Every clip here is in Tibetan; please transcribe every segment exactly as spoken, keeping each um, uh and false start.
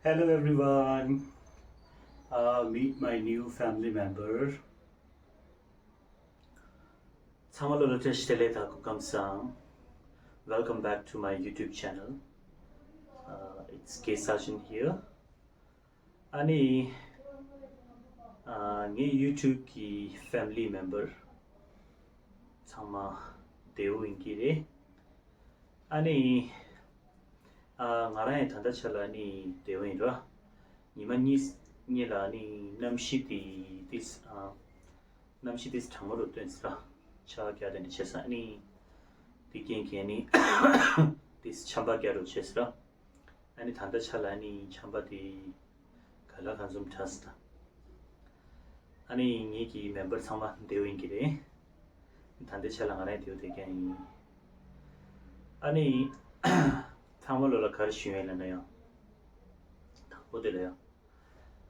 Hello everyone. Uh, meet my new family member. ཚང་མ་ལ་བཀྲ་ཤིས་བདེ་ལེགས་དང་སྐུ་ཁམས་བཟང་། Welcome back to my YouTube channel. Uh, it's K Sajan here. ཨ་ནི། ཨ། ངའི་YouTube གི་family member ཚང་མ་བདེ་པོ་ཡིན་གྱི་རེད། ཨ་ནི། ཨ། ང་རང་ཡང་ད་ལྟ་ཆ་ལ་ཨ་ནི་བདེ་པོ་ཡིན་ར། ཉི་མ་གཉིས་གཉིས་ལ་ཨ་ནི་གནམ་གཤིས་དེ་ཏིས་ཨ། གནམ་གཤིས་ཏིས་གྲང་མོ་རུ་ཐོན་སོང་ར། ཆར་པ་རྒྱག་དེ་འདྲ་བྱས་སོང་། ཨ་ནི་དེ་རྐྱེན་གྱིས་ཨ་ནི་ཏིས་ཆར་པ་རྒྱག་རུ་བྱས་སོང་ར། ཨ་ནི་ད་ལྟ་ཆ་ལ་ཨ་ནི་ཆར་པ་དེ་ག་ལ་གང་འཛོམས་དྲགས་སོང་། ཨ་ནི་ངེད་ཀྱི་member ཚང་མ་བདེ་པོ་ཡིན་གྱི་རེད། ད་ལྟའི་ཆ་ལ་ང་རང་བདེ་པོ་བསྡད་མཁན་ཡིན། ཨ་ནི་ཚང་མ་ལོ་ལ་ག་རེ་ཞུ་ཡིན་ལབ་ན་ཡང་དང་པོ་དེ་ལ་ཡང་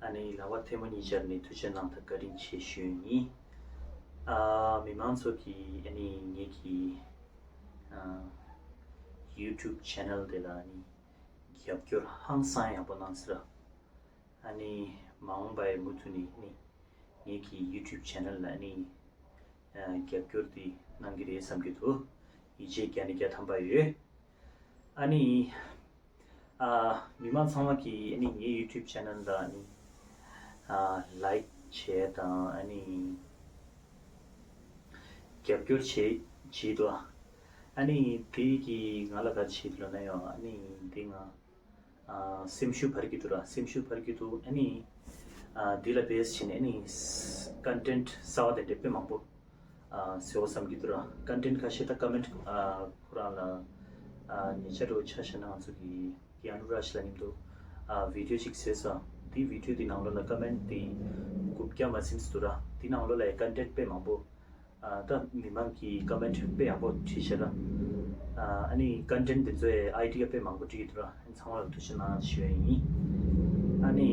ཨ་ནི་ལག་པ་ཐལ་མོ་གཉིས་སྦྱར་ནས་ཐུགས་རྗེ་གནང་དང་བཀའ་དྲིན་ཆེ་ཞུ་ཡིན། ཨ། མི་མང་ཚོ་གིས་ཨ་ནི་ངེད་ཀྱི་ཨ། YouTube channel དེ་ལ་ཨ་ནི་རྒྱབ་སྐྱོར་ཧང་སང་ཡག་པོ་གནང་སོང་ར། ཨ་ནི་མ་འོངས་པ་ཡི་མུ་མཐུད་ནས་ནི་ངེད་ཀྱི་YouTube channel ལ་ནི་ཨ། རྒྱབ་སྐྱོར་དེ་གནང་གི་རེད་བསམ་གྱི་འདུག་ཡིད་ཆེས་བརྒྱ་ནས་བརྒྱ་ཐམ་པ་ཡོད། ཨ་ནི་ཨ། མི་མང་ཚང་མ་གིས་ཨ་ནི་ངའི་YouTube channel ལ་ནི་ཨ། like བྱས་དང་ཨ་ནི་རྒྱབ་སྐྱོར་བྱེད་བྱེད་དོ། ཨ་ནི་དེ་གིས་ང་ལ་ག་རེ་བྱེད་དོ་ལབ་ན་ཡང་ཨ་ནི་དེ་ང་ཨ། སེམས་ཤུགས་འཕར་གྱི་འདུག་ར། སེམས་ཤུགས་འཕར་གྱི་འདུག་ཨ་ནི་ཨ། འདི་ལ་base བྱས་ནས་ཨ་ནི་content གསར་པ་དེ་འདྲ་དཔེ་མང་པོ་ཨ། བཟོ་བསམ་གྱི་འདུག་ར། content ཁ་ཤས་ད་comment ཨ། ཁོ་རང་ལ་ཨ། ཉེ་ཆར་དུ་ཆ་བཞག་ན་ང་ཚོ་གི་གེ་ཨ་ནུ་རཱཇ་ལགས་མཉམ་དུ་ཨ། video ཅིག་བཟོས་སོང་། དེ་video དེ་ནང་ལོགས་ལ་comment དེ་དགུ་བརྒྱ་མ་ཟིན་ཙམ་འདུག་ར། དེ་ནང་ལོགས་ལ་content དཔེ་མང་པོ་ཨ། ད་མི་མང་གིས་comment དཔེ་ཡག་པོ་བྲིས་ཤག་ར། ཨ་ནི་content དེ་ཚོའི་idea དཔེ་མང་པོ་བྲིས་འདུག་ར། ཨ་ནི་ཚང་མ་ལ་ཐུགས་རྗེ་གནང་ཞུ་ཡ་ཡིན། ཨ་ནི་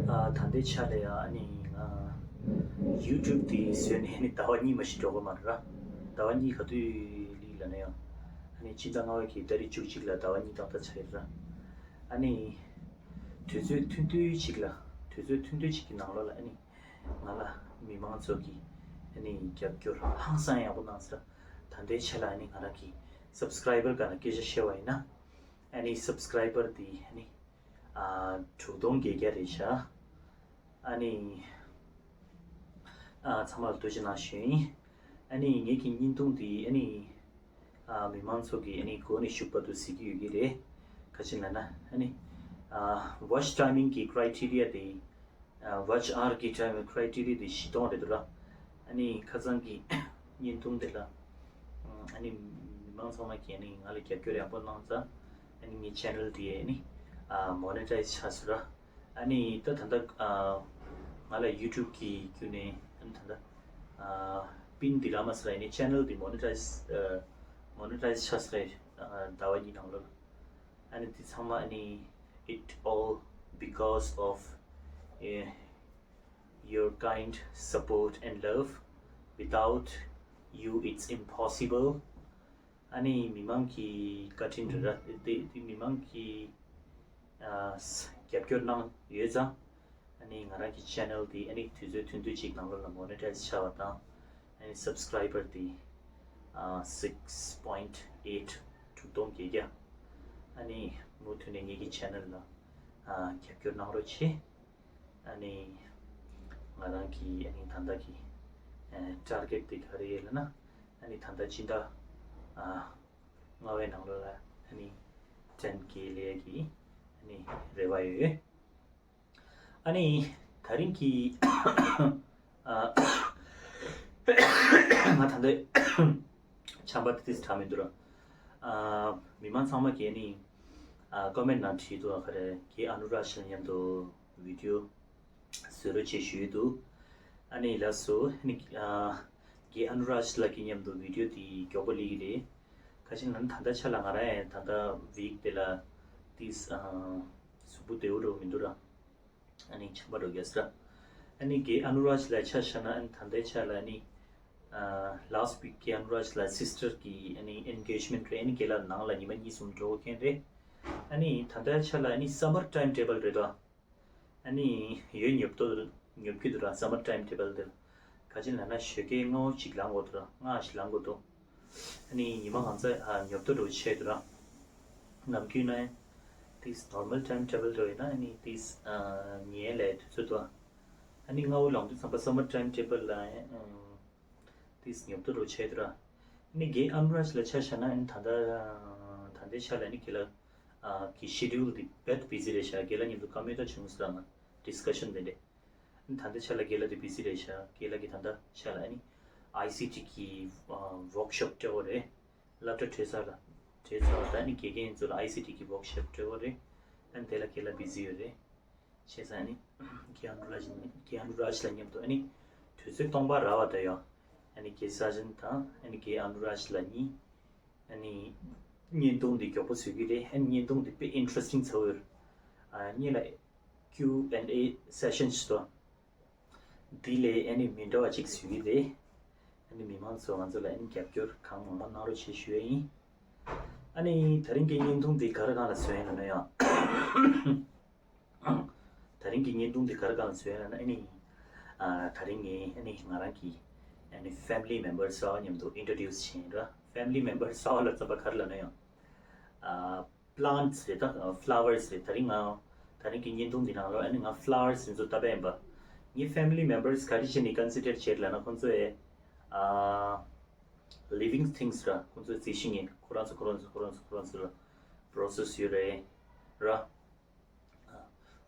ཨ། ད་ལྟའི་ཆ་ལ་ཡ་ཨ་ནི་ང་YouTube དེ་བཟོས་ནས་ཨ་ནི་ཟླ་བ་གཉིས་མ་ཞིག་འགྲོ་གི་མ་རེད་ར། ཟླ་བ་གཉིས་ག་དུས་ལི་ལ་ན་ཡང་ཨ་ནི་སྤྱི་ཟླ་ལྔ་པ་གི་ཏ་རིག་བཅུ་གཅིག་ལ་ཟླ་བ་གཉིས་ཏག་ཏག་ཆགས་ཡོད་ར། ཨ་ནི་དུས་ཚོད་ཐུང་ཐུང་ཅིག་ལ་དུས་ཚོད་ཐུང་ཐུང་ཅིག་གི་ནང་ལོགས་ལ་ཨ་ནི་ང་ལ་མི་མང་ཚོ་གིས་ཨ་ནི་རྒྱབ་སྐྱོར་ཧང་སང་ཡག་པོ་གནང་ཟེར། ད་ལྟའི་ཆ་ལ་ཨ་ནི་ང་རང་གི་subscriber སྒང་ལ་སྐད་ཆ་བཤད་པ་ཡིན་ན་ཨ་ནི་subscriber དེ་ཨ་ནི་ཨ། དྲུག་སྟོང་བརྒྱད་བརྒྱ་རེད་ཤག་ཨ་ནི་ཨ། ཚང་མ་ལ་ཐུགས་རྗེ་གནང་ཞུ་ཡིན། ཨ་ནི་ངེད་ཀྱི་བརྙན་ཐུང་འདི་ཨ་ནི་ཨ། མི་མང་ཚོ་གིས་ཨ་ནི་མགོ་ནས་མཇུག་བར་དུ་གཟིགས་ཀྱི་ཡོད་ཀྱི་རེད། ག་ཅི་ལབ་ན་ཨ་ནི་ཨ། watch timing གི་criteria དེ་ཨ། watch hour གི་time criteria དེ་བཞི་སྟོང་རེད་འདུག་ར། ཨ་ནི་ཁ་སང་གི་བརྙན་ཐུང་དེ་ལ་ཨ་ནི་མི་མང་ཚང་མ་གིས་ཨ་ནི་ང་ལ་རྒྱབ་སྐྱོར་ཡག་པོ་གནང་ཙང་ཨ་ནི་ངའི་channel དེ་ཨ་ནི་ཨ། monetize ཆགས་སོང་ར། ཨ་ནི་ད་ད་ལྟ་ཨ། ང་ལ་YouTube གི་བརྒྱུད་ནས་ཨ་ནི་ད་ལྟ་ཨ། པིན་འདི་རག་མ་སོང་ར། ཨ་ནི་channel འདི་monetize ཨ། monetize ཆགས་སོང་ར། ཨ། ཟླ་བ་གཉིས་ནང་ལོགས་ལ། ཨ་ནི་འདི་ཚང་མ་ཨ་ནི it all because of ཨ། your kind support and love. Without you it's impossible. ཨ་ནི་མི་མང་གི་བཀའ་དྲིན་རེད་ར། དེ་དེ་མི་མང་གི་ཨ། རྒྱབ་སྐྱོར་གནང་ཡོད་ཙང་ཨ་ནི་ང་རང་གི་channel དེ་ཨ་ནི་དུས་ཚོད་ཐུང་ཐུང་ཅིག་ནང་ལོགས་ལ་monetize ཆགས་པ་དང་ཨ་ནི་subscriber དེ་ཨ། six point eight དྲུག་སྟོང་བརྒྱད་བརྒྱ། ཨ་ནི་མུ་མཐུད་ནས་ངེད་ཀྱི་channel ལ་ཨ། རྒྱབ་སྐྱོར་གནང་རོགས་བྱེད། ཨ་ནི་ང་རང་གི་ཨ་ནི་ད་ལྟ་གི་ཨ། target དེ་ག་རེ་ཡིན་ལབ་ན་ཨ་ནི་ད་ལྟ་སྤྱི་ཟླ་ཨ། ལྔ་པའི་ནང་ལོགས་ལ་ཨ་ནི་ten K སླེབས་ཡག་གི་ཨ་ནི་རེ་བ་ཡོད། ཨ་ནི་ད་རིང་གི་ཨ། ང་ད་ལྟ་ཆམ་པ་ཏིས་དྲག་མི་འདུག་ར། ཨ། མི་མང་ཚང་མ་གིས་ཨ་ནི་ཨ། comment ནང་བྲིས་འདུག་ཨ། ག་རེ་གེ་ཨ་ནུ་རཱཇ་མཉམ་དུ་video བཟོ་རོགས་བྱེད་ཞུས་འདུག་ཨ་ནི་ལགས་སོ། ཨ་ནི་ཨ། གེ་ཨ་ནུ་རཱཇ་ལགས་ཀྱི་མཉམ་དུ་video དེ་མགྱོགས་པོ་སླེབས་ཀྱི་རེད། ག་ཅི་ལབ་ན་ད་ལྟ་ཆ་ལ་ང་རང་ཡང་ད་ལྟ་week དེ་ལ་ཏིས་ཨ། གཟུགས་པོ་བདེ་པོ་འདྲ་པོ་མི་འདུག་ར། ཨ་ནི་ཆམ་པ་འདྲ་པོ་རྒྱག་སོང་ར། ཨ་ནི་གེ་ཨ་ནུ་རཱཇ་ལགས་ཆ་བཞག་ན་ཨ་ནི་ད་ལྟའི་ཆ་ལ་ཨ་ནི་ཨ། last week གེ་ཨ་ནུ་རཱཇ་ལགས་sister གི་ཨ་ནི་engagement རེད། ཨ་ནི་རྒན་ལགས་ནང་ལ་ཉི་མ་གཉིས་གསུམ་འགྲོ་དགོས་མཁན་རེད། ཨ་ནི་ད་ལྟའི་ཆ་ལ་ཨ་ནི་summer time table རེད་དོ། ཨ་ནི་ཡོས་ཉོབ་ཏོ་ཉོབ་ཀྱི་འདུག་ར། summer time table དེ་ག་ཅི་ལབ་ན་ཞོགས་ཀས་སྔ་པོ་ཅིག་ལངས་དགོས་འདུག་ར། སྔ་ཞིག་ལངས་དགོས་འདུག་ཨ་ནི་ཉི་མ་གང་ཚ་ཉོབ་ཏོ་འགྲོ་ཆེ་འདུག་ར། ནམ་རྒྱུན་ན་this normal time table འགྲོ་ཡིན་ན་ཨ་ནི་this ཉལ་ལས་དུས་ཚོད་འདུག་ཨ་ནི་སྔ་པོ་ལངས་དུས་ཙམ་པ་summer time table ལ་this ཉོབ་ཏོ་འགྲོ་ཆེ་འདུག་ར། ཨ་ནི་རྒན་ཨ་ནུ་རཱཇ་ལ་ཆ་བཞག་ན་ཨ་ནི་ད་ལྟ་ད་ལྟའི་ཆ་ལ་ཨ་ནི་རྒན་ལགས་ཀྱི་schedule དེ་དཔེ་busy རེད་ཤག་རྒན་ལགས་མཉམ་དུ་བཀའ་མོལ་ད་བྱུང་སོང་ང་discussion དེ་འདྲས། ད་ལྟའི་ཆ་ལ་རྒན་ལགས་དེ་busy རེད་ཤག་རྒན་ལགས་ཀྱི་ད་ལྟ་ཆ་ལ་ཨ་ནི་I C T གི་workshop སྤྲད་པ་རེད། སློབ་གྲྭ་གྲོལ་ཚར་ལ་གྲོལ་ཚར་བ་ད་ཨ་ནི་དགེ་རྒན་ཚོ་ལ་I C T གི་workshop སྤྲད་པ་རེད། ཨ་ནི་དེ་ལ་རྒན་ལགས་busy ཡོད་རེད། བྱས་ཙང་ཨ་ནི་རྒན་ཨ་ནུ་རཱཇ་རྒན་ཨ་ནུ་རཱཇ་ལགས་མཉམ་དུ་ཨ་ནི་དུས་ཚོད་སྟོང་པ་རག་པ་ད་ཡོང་ཨ་ནི་རྒན་ས་ཅན་དང་ཨ་ནི་རྒན་ཨ་ནུ་རཱཇ་ལགས་གཉིས། ཨ་ནི་བརྙན་ཐུང་འདི་མགྱོགས་པོ་བཟོ་གི་རེད། ཨ་ནི་བརྙན་ཐུང་འདི་དཔེ་interesting ཚ་བོ་ཡོད། ཨ་གཉིས་ལ་Q and A session ཞིག་དང་། འདི་ལས་ཨ་ནི་མི་འདྲ་བ་ཅིག་བཟོ་གི་རེད། ཨ་ནི་མི་མང་ཚོ་ང་ཚོ་ལ་ཨ་ནི་རྒྱབ་སྐྱོར་གང་མང་མང་གནང་རོགས་བྱེད་ཞུ་ཡ་ཡིན། ཨ་ནི་ད་རིང་གི་བརྙན་ཐུང་འདི་ག་རེ་སྒང་ལ་བཟོས་ཡིན་ལབ་ན་ཡང་། ད་རིང་གི་བརྙན་ཐུང་འདི་ག་རེ་སྒང་ལ་བཟོས་ཡིན་ལབ་ན་ཨ་ནི། ཨ་ད་རིང་ངས་ཨ་ནི་ང་རང་གི་ཨ་ནི་family member གསར་པ་མཉམ་དུ་introduce བྱས་ཡིན་ར། family member གསར་པ་ལབ་ཙམ་པ་ག་རེ་ལབ་ན་ཡང་། ཨ་plants རེད་ད། flowers རེད། ད་རིང་ང་ད་རིང་གི་བརྙན་ཐུང་འདི་ནང་ལ་ཨ་ནི་ང་flowers ཡིན་ཚོ་ལྟ་བས་ཡིན་པ། ངའི་family members ག་རེ་བྱས་ནས་consider བྱས་ལབ་ན་ཁོང་ཚོས་ཨ་living things ར། ཁོང་ཚོས་རྩི་ཤིང་ངས་ཁོ་རང་ཚོ་ཁོ་རང་ཚོ་ཁོ་རང་ཚོ་ཁོ་རང་ཚོ་ལ་process ཡོད་རེད་ར།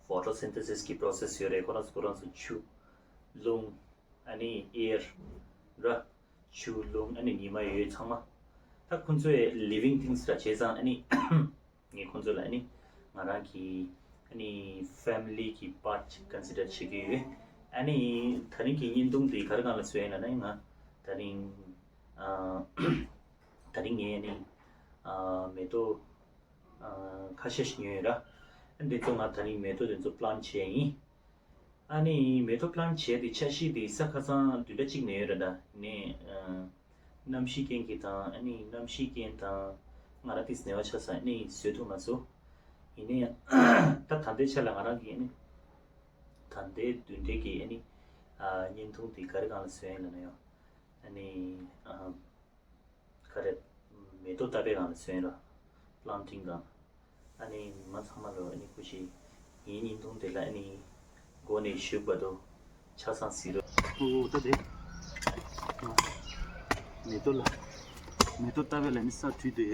photosynthesis གི་process ཡོད་རེད། ཁོ་རང་ཚོ་ཁོ་རང་ཚོ་ཆུ་རླུང་ཨ་ནི་air ར། ཆུ་རླུང་ཨ་ནི་ཉི་མ་ཡོད་ཚང་མ། ད་ཁོང་ཚོའི་living things ར་བྱས་ཙང་ཨ་ནི་ངས་ཁོང་ཚོ་ལ་ཨ་ནི་ང་རང་གི་ཨ་ནི་family གི་part ཅིག་consider བྱེད་ཀྱི་ཡོད། ཨ་ནི་ད་རིང་གི་བརྙན་ཐུང་འདི་ག་རེ་སྒང་ལ་བཟོས་ཡིན་ལབ་ན་ང་ད་རིང་ཨ་ད་རིང་ངས་ཨ་ནི་ཨ་མེ་ཏོག་ཨ་ཁ་ཤས་ཤིག་ཉོས་ཡོད་ར། ཨ་འདི་ཚོ་ང་ད་རིང་མེ་ཏོག་དེ་ཚོ་plant བྱས་ཡིན། ཨ་ནི་མེ་ཏོག་plant བྱས་ཏེ་འཆར་གཞི་དེ་ས་ཁ་སང་བདུན་ཕྲག་གཅིག་ནས་ཡོད་རེད་ད། ནས་ཨ་གནམ་གཤིས་རྐྱེན་གྱིས་དང་ཨ་ནི་གནམ་གཤིས་རྐྱེན་དང་ང་རང་དེ་ནད་པ་ཆགས་ས་ཨ་ནི་བཟོ་ཐུབ་མ་སོང་། ཡིན་ན་ཡང་ད་ད་ལྟའི་ཆ་ལ་ང་རང་གིས་ཨ་ནི་ད་ལྟའི་བདུན་ཕྲག་གི་ཨ་ནི་ཨ་བརྙན་ཐུང་དེ་ག་རེ་སྒང་ལ་བཟོས་ཡིན་ལབ་ན་ཡང་ཨ་ནི་ཨ། ག་རེ། མེ་ཏོག་བཏབ་པའི་སྒང་ལ་སོན་ར། planting སྒང་། ཨ་ནི་མི་མང་ཚང་མ་ལོ་ཨ་ནི་སྐུ་མཁྱེན། ངའི་བརྙན་ཐུང་དེ་ལ་ཨ་ནི་འགོ་ནས་མཇུག་བར་དུ་ཆ་ཚང་གཟིགས་རོགས། ཨོ་ད་དེ། མེ་ཏོག་ལ། མེ་ཏོག་བཏབ་པའི་ལ་ནི་ས་བྲུས་ཏེ།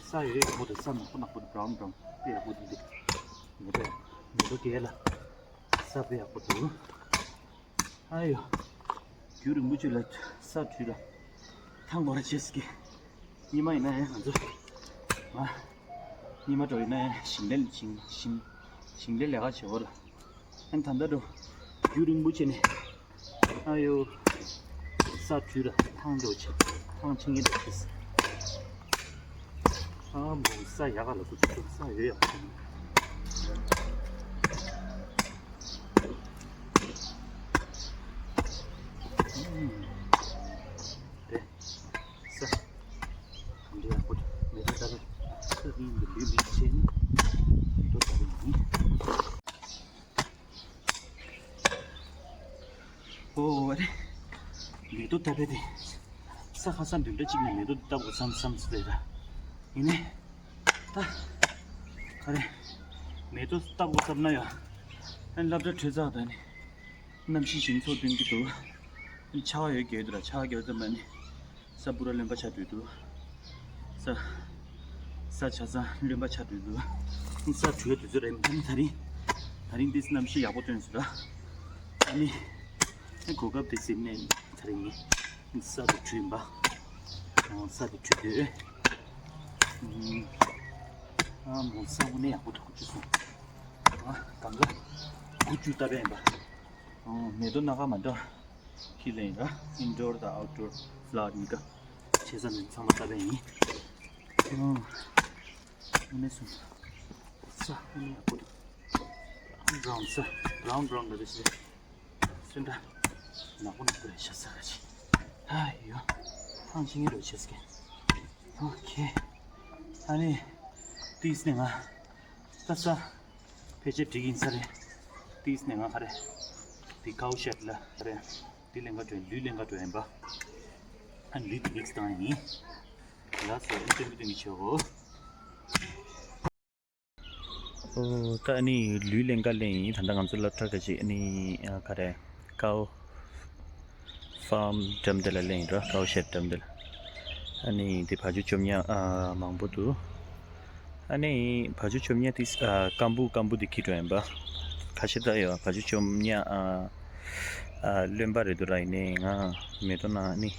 ས་ཡོད་ཡག་པོ་འདུག་ས་ནག་པོ་ནག་པོ་འདུག brown brown དཔེ་ཡག་པོ་འདུག་འདི་མེ་ཏོག་མེ་ཏོག་རྒྱས་ལ་ས་དཔེ་ཡག་པོ་འདུག་ཨ་ཡོ། རྒྱུན་རིང་པོ་ཅིག་ལ་ས་བྲུས་ལ་ཐང་གོ་ར་ཆེ་སི་ཀི། ཉི་མ་ཡིན་ན་ཡང་ང་ཚོ་ང་ཉི་མ་དྲོ་ཡིན་ན་ཡང་ཞིང་ལས་ཞིང་ཞིང་ཞིང་ལས་ལས་ཀ་བྱེད་འོ་ལ། ཨན་ད་ལྟ་འགྲོ། རྒྱུན་རིང་པོ་བྱས་ནས། ཨ་ཡོ། ས་བྲུས་ལ་ཐང་འགྲོ་བྱེད། ཐང་ཆེན་གྱི་འགྲོ་བྱེད། ཨ་མོ་ས་ཡག་ག་ལ་ཁུ་ཚུ་ས་ཡོད་ཡག་ཨུམ། དེ། ས། གམ་འདི་ཡག་པོ་འདུག་མེ་ཏོག་ལྟ་བས། ས་འདི་འདི་ལུས་མི་ཆེ་ནི། མེ་ཏོག་ལྟ་བས་ཡིན། ཨོ་རེ། མེ་ཏོག་ལྟ་བས་དེ། ས་ཁ་སང་བདུན་ཕྲག་གཅིག་ནས་མེ་ཏོག་ལྟ་དགོས་བསམ་བསམ་ཟེར་ད། ཡིན་ནི། ད། ཨ་རེ། མེ་ཏོག་ལྟ་དགོས་བསམ་ན་ཡང་། ཨ་ནི་སློབ་གྲྭ་གྲོལ་ཚར་ད་ནི། གནམ་གཤིས་ཞིང་ཚོགས་སྟོན་གྱི་འདུག་ཆར་པ་ཡོད་རྒྱུ་འདུག་ལ་ཆར་པ་རྒྱག་ཙམ་ན་ནི། ས་སྤུ་ར་རློན་པ་ཆགས་འགྲོ་འདུག་ས། ས་ཆ་ཚང་རློན་པ་ཆགས་འགྲོ་འདུག་ས་བྲུས་དུས་ཚོད་རེད་མ་ད་རིང་། ད་རིང་འདི་གནམ་གཤིས་ཡག་པོ་སྟོན་སོང་ར། ཨ་ནི། ཨ་གོ་སྐབས་དེ་ཟིན་ནས་ད་རིང་ནི། ས་དེ་བྲུས་ཡིན་པ། ཨོ་ས་དེ་བྲུས་འདོད། ཨ་མོ་ས་དངོས་གནས་ཡག་པོ་འདུག་ཅི་སོང་། ཨ་གང་ག་དགུ་བཅུ་ལྟ་བས་ཡིན་པ། ཨོ་མེ་ཏོག་སྣ་ཁ་མ་འདྲ། ཁྱི་ལེན་ར། indoor དང་outdoor flower གཉིས་ཀ། ཆེ་ས་ནས་ཚང་མ་ལྟ་བས་ཡིན། ཨོ། ཨ་ནི་སོང་། ས་ཨ་ནི་ཡག་པོ་འདུག brown ས་brown brown འདྲ་རེད་ཟེར། སེ་འདྲ། ནག་པོ་ནག་པོ་རེད་ཤ་ཚ་ག་ཅི། ཨ་ཡོ། ཐང་ཆིང་ཡོད་ཆེ་སྐད། ཨོ་ཁེ། ཨ་ནི། ཏིས་ནི་ང་། ཏ་ས། ཕལ་ཆེར་འགྲིག་ཡིན་ས་རེད། ཏིས་ནི་ང་ག་རེ། ཏི་ཀའོ་ཤེད་ལ་ག་རེ། ཏི་ལེན་ག་འགྲོ་ཡིན་ལུས་ལེན་ག་འགྲོ་ཡིན་པ། ཨ་ནི་ལུས་ཏི་མིག་སི་བཏང་ཡིན། ལགས་སོ་ཨེ་ཅན་པི་ཏི་མི་ཆོག་གོ། ཨོ་ད་ཨ་ནི་ལུས་ལེན་ག་ལེན་ཡིན། ད་ལྟ་ང་ཚོ་སློབ་གྲྭ་ག་ཅིག་ཨ་ནི་ཨ་ག་རེ་ཀའོ་ཧྥམ་འགྲམ་དེ་ལ་ལེན་ཡིན་ར། ཀའོ་ཤེད་འགྲམ་དེ་ལ། ཨ་ནི་དེ་བ་ཕྱུགས་བཅོམ་ཉག་ཨ་མང་པོ་འདུག་ཨ་ནི་བ་ཕྱུགས་བཅོམ་ཉག་དེ་ཨ་སྐམ་པོ་སྐམ་པོ་དེ་ཁྱེར་འགྲོ་ཡིན་པ། ཁ་ཤས་ད་ཡོད་བ་ཕྱུགས་བཅོམ་ཉག་ཨ་ཨ་རློན་པ་རེད་འདུག་ར། ཡིན་ནའི་ང་མེ་ཏོག་ནང་ཨ་ནི་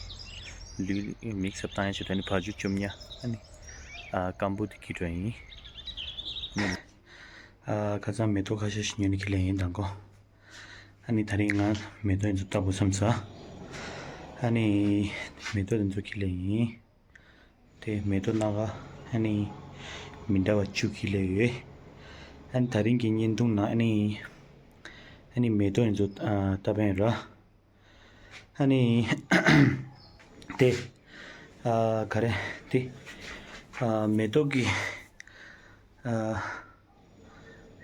ལུས་མིག་སི་ཨབ་བཏང་ཡ་ཆེད་དུ་ཨ་ནི་བ་ཕྱུགས་བཅོམ་ཉག་ཨ་ནི་ཨ་སྐམ་པོ་དེ་ཁྱེར་འགྲོ་ཡིན། ཨ་ཁ་སང་མེ་ཏོག་ཁ་ཤས་ཤིག་ཉོས་ནས་ཁྱེར་ལེན་ཡིན་དང་གོ། ཨ་ནི་ད་རིང་ང་མེ་ཏོག་འདི་ཚོ་ལྟ་དགོས་བསམ་ས། ཨ་ནི་མེ་ཏོག་འདི་ཚོ་ཁྱེར་ལེན་ཡིན། དེ་མེ་ཏོག་སྣ་ཁ་ཨ་ནི་མི་འདྲ་བ་བཅུ་ཁྱེར་ལེན་ཡོད། ཨ་ནི་ད་རིང་གི་བརྙན་ཐུང་ནང་ཨ་ནི་ཨ་ནི་མེ་ཏོག་འདི་ཚོ་ཨ་ལྟ་བ་ཡིན་ར། ཨ་ནི་དེ་ཨ་ག་རེ་དེ་ཨ་མེ་ཏོག་གི་ཨ་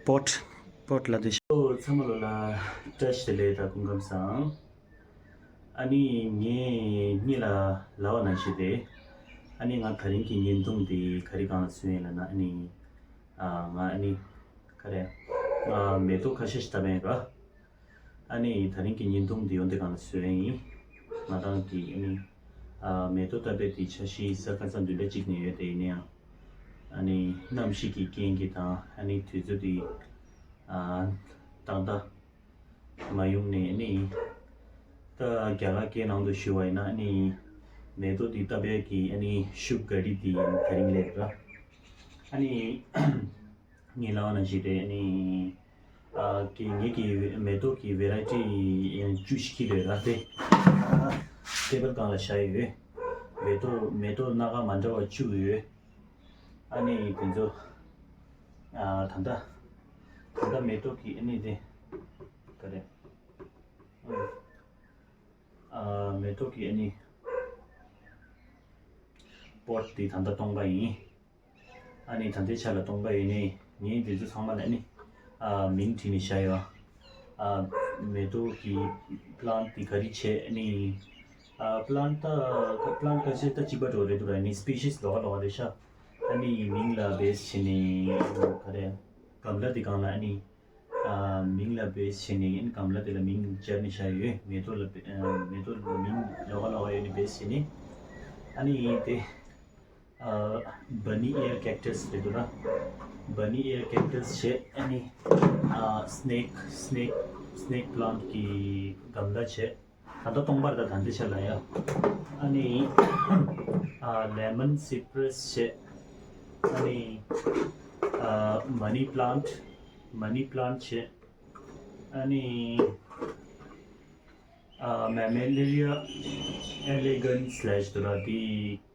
པོཊ་པོཊ་ལ་དེ་ཤོ་ཚང་མ་ལོ་ལ་བཀྲ་ཤིས་བདེ་ལེགས་དང་སྐུ་ཁམས་བཟང་། ཨ་ནི་ངས་གཉིས་ལ་ལབ་པ་ནང་བཞིན་དེ་ཨ་ནི་ང་ད་རིང་གི་བརྙན་ཐུང་དེ་ག་རེ་སྒང་ལ་བཟོས་ཡིན་ལབ་ན་ཨ་ནི་ཨ་ང་ཨ་ནི་ག་རེ་ཨ་མེ་ཏོག་ཁ་ཤས་ཤིག་ལྟ་བ་ཡིན་ར། ཨ་ནི་ད་རིང་གི་བརྙན་ཐུང་འདི་ཡོང་དེ་གང་ལ་བཟོས་ཡིན། ང་རང་གི་ཨ་ནི་ཨ་མེ་ཏོག་ལྟ་བའི་དེ་འཆར་གཞི་གཟའ་སྐར་འཛམ་བུ་གླིང་གཅིག་ནས་ཡོད་དེ་ཡིན་ན་ཡང་། ཨ་ནི་གནམ་གཤིས་ཀྱི་རྐྱེན་གྱིས་དང་ཨ་ནི་དུས་ཚོད་དེ་ཨ་ཏག་ཏག་མ་ཡོང་ནས་ཨ་ནི་ད་རྒྱ་གར་སྐད་ནང་དུ་ཞུ་བ་ཡིན་ན་ཨ་ནི་མེ་ཏོག་དེ་ལྟ་བའི་གི་ཨ་ནི་ཤུག་ག་རི་དེ་ཡིན་དེ་རིང་ལས་ར། ཨ་ནི། ངའི་ལག་ན་ཞིག་རེད་ནི། ཨ་ཀི་ངེད་ཀྱི་མེ་ཏོག་གི་བེ་རའི་ཊི་ཡང་བཅུ་ཞིག་གི་རེད་ར་དེ། ཨ་ཊེ་བལ་སྒང་ལ་བཞག་ཡོད། མེ་ཏོག་མེ་ཏོག་སྣ་ཁ་མ་འདྲ་བ་བཅུ་ཡོད། ཨ་ནི་དེ་ཚོ་ཨ་ད་ལྟ་ད་ལྟ་མེ་ཏོག་གི་ཨ་ནི་དེ་ག་རེ། ཨ་མེ་ཏོག་གི་ཨ་ནི་པོཊ་དེ་ད་ལྟ་སྟོང་པ་ཡིན། ཨ་ནི་ད་ལྟའི་ཆ་ལ་སྟོང་པ་ཡིན་ནི་ངས་འདི་ཚོ་ཚང་མ་ལ་ཨ་ནི་ཨ་མིང་བྲིས་ནས་བཞག་ཡོད། ཨ་མེ་ཏོག་གི་པི་ལན་ཊི་དེ་ག་རེ་བྱས་ཨ་ནི་ཨ་པི་ལན་ཊི་ད་པི་ལན་ཊི་ཁ་ཤས་ད་གཅིག་པ་འགྲོ་རེད་འདུག་ར། ཨ་ནི་སི་པི་ཤིས་ལོགས་ཀ་ལོགས་ཀ་རེད་ཤག་ཨ་ནི་མིང་ལ་བེ་སི་བྱས་ནས་ག་རེ་གམ་ལ་དེ་སྒང་ལ་ཨ་ནི་ཨ་མིང་ལ་བེ་སི་བྱས་ནས་ཨ་ནི་གམ་ལ་དེ་ལ་མིང་སྦྱར་ནས་བཞག་ཡོད། མེ་ཏོག་ལ་བེ་ཨ་མེ་ཏོག་ལ་མིང་ལོགས་ཀ་ལོགས་ཀ་ཡོད་ནི་བེ་སི་བྱས་ནས་ཨ་ནི་དེ། ཨ་བ་ནི་ཨེར་ཀེག་ཊས་རེད་འདུག་ར། བ་ནི་ཨེར་ཀེག་ཊས་བྱས་ཨ་ནི་ཨ་སི་ནེག་སི་ནེག་སི་ནེག་པི་ལན་ཊི་གི་གམ་ལ་བྱས། ད་ལྟ་སྟོང་པ་རེད་ད་ད་ལྟའི་ཆ་ལ་ཡ། ཨ་ནི་ཨ་ལེ་མོན་སི་པི་རེ་སི་བྱས། ཨ་ནི་ཨ་མ་ནི་པི་ལན་ཊི་མ་ནི་པི་ལན་ཊི་བྱས། ཨ་ནི། ཨ་Mammillaria elegans ལབ་ཞིག་འདུག་ར། དེ་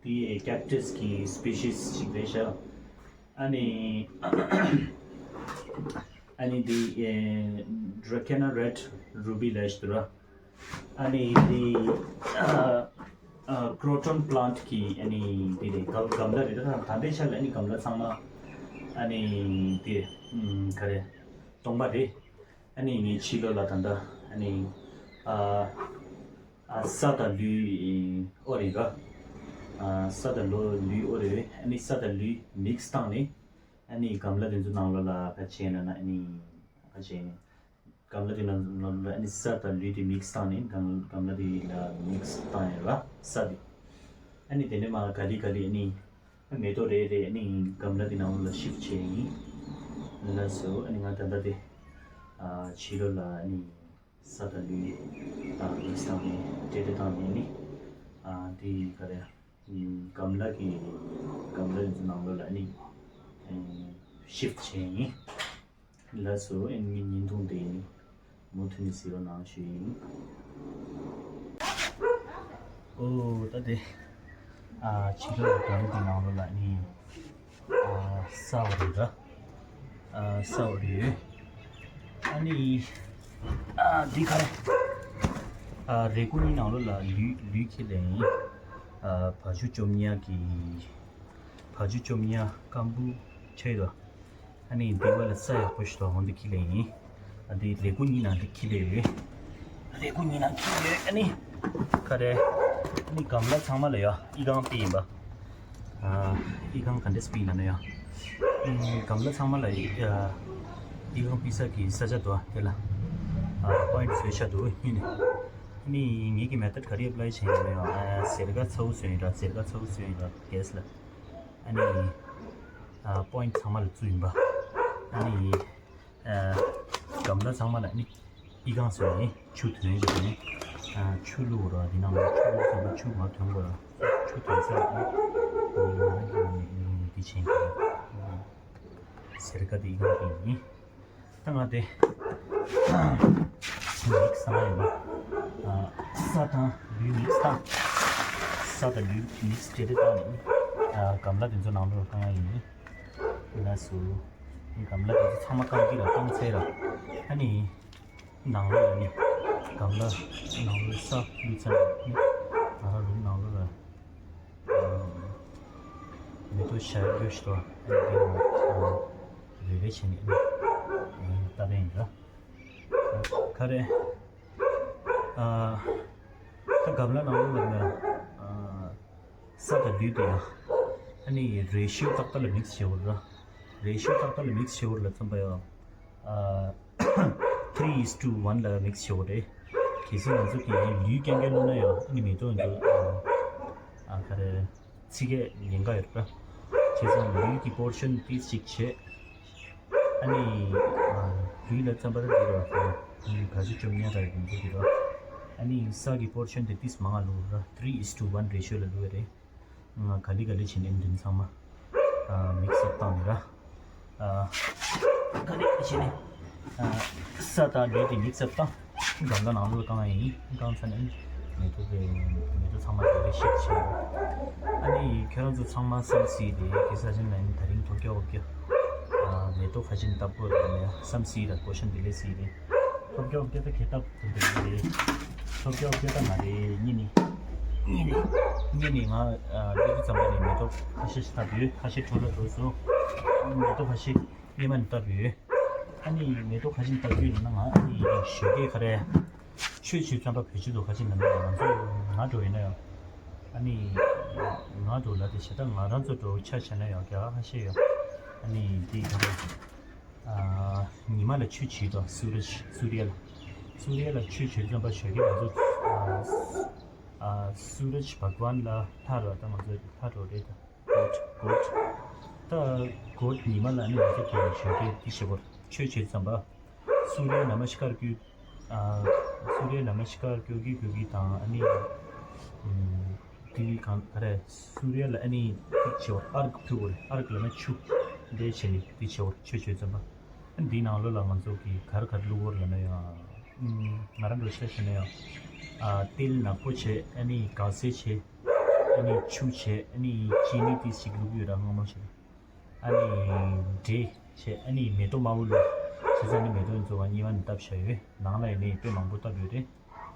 དེ་ཀེག་ཊས་ཀྱི་སི་པི་ཤིས་ཞིག་རེད་ཤག་ཨ་ནི་ཨ་ནི་དེ་ཨེ་Dracaena red ruby ལབ་ཞིག་འདུག་ར། ཨ་ནི་དེ་ཨ་ཨ་ཀྲོ་ཊོན་པི་ལན་ཊི་གི་ཨ་ནི་དེ་རེད། གམ་གམ་ལ་རེད། ད་ད་ལྟའི་ཆ་ལ་ཨ་ནི་གམ་ལ་ཚང་མ་ཨ་ནི་དེ་ཨམ་ག་རེ་སྟོང་པ་རེད། ཨ་ནི་ངའི་ཕྱི་ལོགས་ལ་ད་ལྟ་ཨ་ནི་ཨ་ཨ་ས་དང་ལུད་ཨོ་རེད་ག་ཨ་ས་དང་ལོ་ལུད་ཨོ་རེད། ཨ་ནི་ས་དང་ལུད་མིག་སི་བཏང་ནས་ཨ་ནི་གམ་ལ་དེ་ཚོ་ནང་ལོགས་ལ་ཕར་ཕྱིན་ན་ན་ཨ་ནི་ཕར་ཕྱིན་གམ་ལ་དེ་ནང་ལོགས་ལ་ཨ་ནི་ས་དང་ལུད་དེ་མིག་སི་བཏང་ནས་གམ་གམ་ལ་དེ་ལ་མིག་སི་བཏང་ཡོད་ར་ས་དེ། ཨ་ནི་དེ་ནས་མར་ག་ལེ་ག་ལེ་ཨ་ནི། མེ་ཏོག་རེ་རེ་ཨ་ནི་གམ་ལ་དེ་ནང་ལ་ཤིབ་བྱས་ཡིན། ལགས་སོ། ཨ་ནི་ང་ད་ལྟ་དེ་ཨ་ཕྱི་ལོགས་ལ་ཨ་ནི་ས་དང་ལུད་ཨ་མིག་སི་བཏང་ནས་ཏྲེ་ཏྲེ་བཏང་ནས་ཨ་ནི་ཨ་དེ་ག་རེ་གམ་ལ་གི་གམ་ལ་དེ་ཚོ་ནང་ལོགས་ལ་ཨ་ནི་ཨ་ཤིབ་བྱས་ཡིན། ལགས་སོ། ཨ་ནི་བརྙན་ཐུང་དེ་ནི་མུ་མཐུད་ནས་གཟིགས་རོགས་གནང་ཞུ་ཡིན། ཨོ་ད་དེ་ཨ་ཕྱི་ལོགས་ལ་གམ་གྱི་ནང་ལོགས་ལ་ནི་ཨ་ས་འོ་རེད་ར། ཨ་ས་འོ་རེད། ཨ་ནི་ཨ་འདི་ག་རེ་ ཨ། རས་ཁུག་གཉིས་ནང་ལོགས་ལ་ལུད་ལུད་འཁྱེར་ལེ་ཡིན། ཨ། བ་ཕྱུགས་བཅོམ་ཉག་གི་བ་ཕྱུགས་བཅོམ་ཉག་སྐམ་པོ་ཆགས་ཡོད། ཨ་ནི་འདི་བ་ལ་ས་ཡག་པོ་ཞིག་འདུག་འོ་འདི་འཁྱེར་ལེ་ཡིན། ཨ། འདི་རས་ཁུག་གཉིས་ནང་འདི་འཁྱེར་ལེ་ཡོད། རས་ཁུག་གཉིས་ནང་འཁྱེར་ཡོད། ཨ་ནི་ག་རེ། ཨ་ནི་སྒམ་ལ་ཚང་མ་ལ་ཡ་ཨི་ཁང་པི་ཡིན་པ། ཨ། ཨི་ཁང་ག་འདྲས་པི་ཡིན་ན་ཡ། ཨ། སྒམ་ལ་ཚང་མ་ལ་ཡ་ཨི་ཁང་པི་ས་གི་ས་ཆ་འདུག་དེ་ལ། ཨ། པོ་ཡིན་ཊི་བཟོས་བཞག་འདུག་གཉིས་ནས། ཨ་ནི་ངེད་ཀྱི་མེ་ཐོཌ་ག་རེ་ཨེབ་ལའི་བྱས་ཡིན་ན་ཡ། ཨ། ཟེར་ཀ་ཚ་བོ་བཟོས་ཡིན་ར། ཟེར་ཀ་ཚ་བོ་བཟོས་ཡིན་ར་གེ་སི་ལ། ཨ་ནི། ཨ། པོ་ཡིན་ཊི་ཚང་མ་ལ་བཙུགས་ཡིན་པ། ཨ་ནི། ཨ། སྒམ་ལ་ཚང་མ་ལ་ནི་ཨི་ཁང་བཟོས་ནས་ཆུ་ཐོན་བཞག་ནས། ཨ། ཆུ་བླུགས་ར། འདི་ནང་ལ་ཆུ་བླུགས་ཚར་ན་ཆུ་མར་ཐོན་དགོས་ར། ཆུ་ཐོན་ཚར་ན་འདི་ང་རང་གི་ནི་འདི་བྱེད་ཀྱི་རེད། ཟེར་ཀ་འདི་ཨི་ཁང་གི་ཡིན། ད་ང་དེ་མིག་སི་ཡིན་པ། ཨ། ས་དང་ལུད་མིག་སི་བཏང་། ས་དང་ལུད་མིག་སི་བྱས་ཏེ་བཏང་ནས། ཨ། སྒམ་ལ་དེ་ཚོ་ནང་ལོགས་བཏང་ཡ་ཡིན། ལགས་སོ། སྒམ་ལ་དེ་ཚོ་ཚང་མ་བཀང་གི་ར། བཀང་ཚར་ར། ཨ་ནི་ནང་ལོགས་ལ་ནི་སྒམ་ལ་ནང་ལོགས་ས་བླུགས་ཚར་ནས་ང་རང་རུམ་ནང་ལོགས་ལ། ཨ། མེ་ཏོག་ཞལ་རྒྱོ་ཞིག་འདུག་ཨ་ནི་དེ་ཡང་རེ་རེ་བྱས་ནས་ཨ་ནི་བཏབ་པ་ཡིན་ར། ག་རེ། ཨ། ད་སྒམ་ལ་ནང་ལོགས་ལ་ནི། ཨ། ས་དང་ལུད་དེ་ཡང་། ཨ་ནི་རེ་ཤིའོ་ཏག་ཏག་ལ་མིག་སི་བྱེད་དགོས་ར། རེ་ཤིའོ་ཏག་ཏག་ལ་མིག་སི་བྱེད་དགོས་ར་ལ་མཚོན་པ་ཡང་། ཨ། three is to one ལ་མིག་སི་བྱེད་དགོས་རེད། གལ་སྲིད་ང་ཚོ་གིས་ལུད་རྐྱང་རྐྱང་བླུགས་ན་ཡང་ཨ་ནི་མེ་ཏོག་འདི། ཨ། ག་རེ། ཚིག་གས་ཉེན་ཁ་ཡོད་ར། བྱས་ཙང་ལུད་ཀྱི་པོར་ཤན་ཏིས་ཅིག་བྱས། ཨ་ནི། ཨ། ལུད་ལ་རྩམ་པ་ར་འདི་ར། ཨ་ནི་བ་ཕྱུགས་བཅོམ་ཉག་ར་ཡིན་འདི་ར། ཨ་ནི་ས་གི་པོར་ཤན་དེ་ཏིས་མང་ང་བླུགས་ར། three is to one ratio ལ་བླུགས་པ་རེད། ང་ག་ལེ་ག་ལེ་བྱས་ནས་འདི་ཚང་མ། ཨ། མིག་སི་ཨབ་བཏང་ནས་ར། ཨ། ག་ལེ་བྱས་ནས། ཨ། ས་དང་ལུད་དེ་མིག་སི་ཨབ་བཏང་། སྒམ་ལ་ནང་ལོགས་བཀང་ཡ་ཡིན། བཀང་ཚར་ནས་མེ་ཏོག་དེ། མེ་ཏོག་ཚང་མ་རེ་རེ་བཞིན་བྱས། ཨ་ནི་ཁྱོད་རང་ཚོ་ཚང་མ་བསམ་སྲིད་དེ་གེ་སར་ཅན་ལ་ཡིན་ད་རིང་ཐོབ་རྒྱག་འོབ་རྒྱག་ཨ། མེ་ཏོག་ཁ་ཆེམས་བཏབ་དགོས་རེད་ལ་བསམ་སྲིད་ལ་ཀོ་ཤན་དེ་ལས་སྲིད་རེད། ཐོབ་རྒྱག་འོབ་རྒྱག་ད་གེ་བཏབ་དེ་འདྲ་རེད། ཐོབ་རྒྱག་འོབ་རྒྱག་ད་མ་རེད། གཉིས་ནི། གཉིས་ནི། གཉིས་ནི་ང་ཨ། ལུས་ཀྱི་ཙམ་པ་ནས་མེ་ཏོག་ཁ་ཤས་ཤིག་བཏབ་ཡོད། ཁ་ཤས་འཕྲོ་ལ་འགྲོ་སོང་། མེ་ཏོག་ཁ་ཤས་སྔོན་མ་ནས་བཏབ་ཡོད། ཨ་ནི་མེ་ཏོག་ཁ་ཆེམས་བཏབ་རྒྱུ་ཡིན་ན་ང་ཨ་ནི་ཞོགས་ཀས་ག་རེ། ཆོས་བྱེད་ཙམ་པ་བེད་སྤྱོད་དུ་ཁ་ཆེམས་ལ་མེད་ལ་ང་ཚོ་ང་འགྲོ་ཡིན་ན་ཡང་། ཨ་ནི་ང་འགྲོ་ལ་དེ་བྱེད་ད་ང་རང་ཚོ་འགྲོ་ཆ་བྱས་ན་ཡང་རྒྱ་ཁ་ཤས་ཡོད། ཨ་ནི་དེ་ག་རེ། ཨ། ཉི་མ་ལ་ཆོས་བྱེད་དོ་སུ་ར་ཇི་སུ་རི་ཡ་ལ། སུ་རི་ཡ་ལ་ཆོས་བྱེད་ཙམ་པ་ཞོགས་ཀས་ང་ཚོ། ཨ། ཨ། སུ་ར་ཇི་བྷག་ཝན་ལ་ལྷ་ར་ད་ང་ཚོ་ལྷ་འགྲོ་རེད་ད། གོཌ་གོཌ། ད་གོཌ་ཉི་མ་ལ་ནི་ང་ཚོ་གི་ཞོགས་ཀས་འདི་བྱེད་དགོས། ཆོས་བྱེད་ཙམ་པ། སུ་རི་ཡ་ན་མ་སི་ཀར་རྒྱུ། ཨ། སུ་རི་ཡ་ན་མ་སི་ཀར་རྒྱུ་གི་རྒྱུ་གི་དང་ཨ་ནི། ཨམ། དེ་གང་ག་རེ། སུ་རི་ཡ་ལ་ཨ་ནི་དེ་བྱེད་དགོས། ཨར་ག་ཕུལ་དགོས་རེད། ཨར་ག་ལབ་ན་ཆུ། འདི་བྱེད་ནི་དེ་བྱེད་དགོས་ཆོས་བྱེད་ཙམ་པ། ཨ་ནི་འདིའི་ནང་ལོགས་ལ་ང་ཚོ་གི་ག་རེ་ག་རེ་བླུགས་དགོས་རེད་ལབ་ན་ཡང་། ཨམ། ང་རང་འགྲོ་ཆ་བྱས་ན་ཡང་། ཨ། ཏིལ་ནག་པོ་བྱས། ཨ་ནི་ག་སེ་བྱས། ཨ་ནི་ཆུ་བྱས། ཨ་ནི་ཅི་ནི་ཏི་ཞིག་བླུགས་ཡོད་ར་སྔ་མོ་བྱས། ཨ་ནི་འབྲས་བྱས། ཨ་ནི་མེ་ཏོག་དམར་པོ་བླུགས། བྱས་ཙང་ནི་མེ་ཏོག་ཚོ་ག་གཉིས་པ་ནས་བཏབ་བཞག་ཡོད། ནང་ལ་ཡིན་ནའི་དཔེ་མང་པོ་བཏབ་ཡོད་རེད།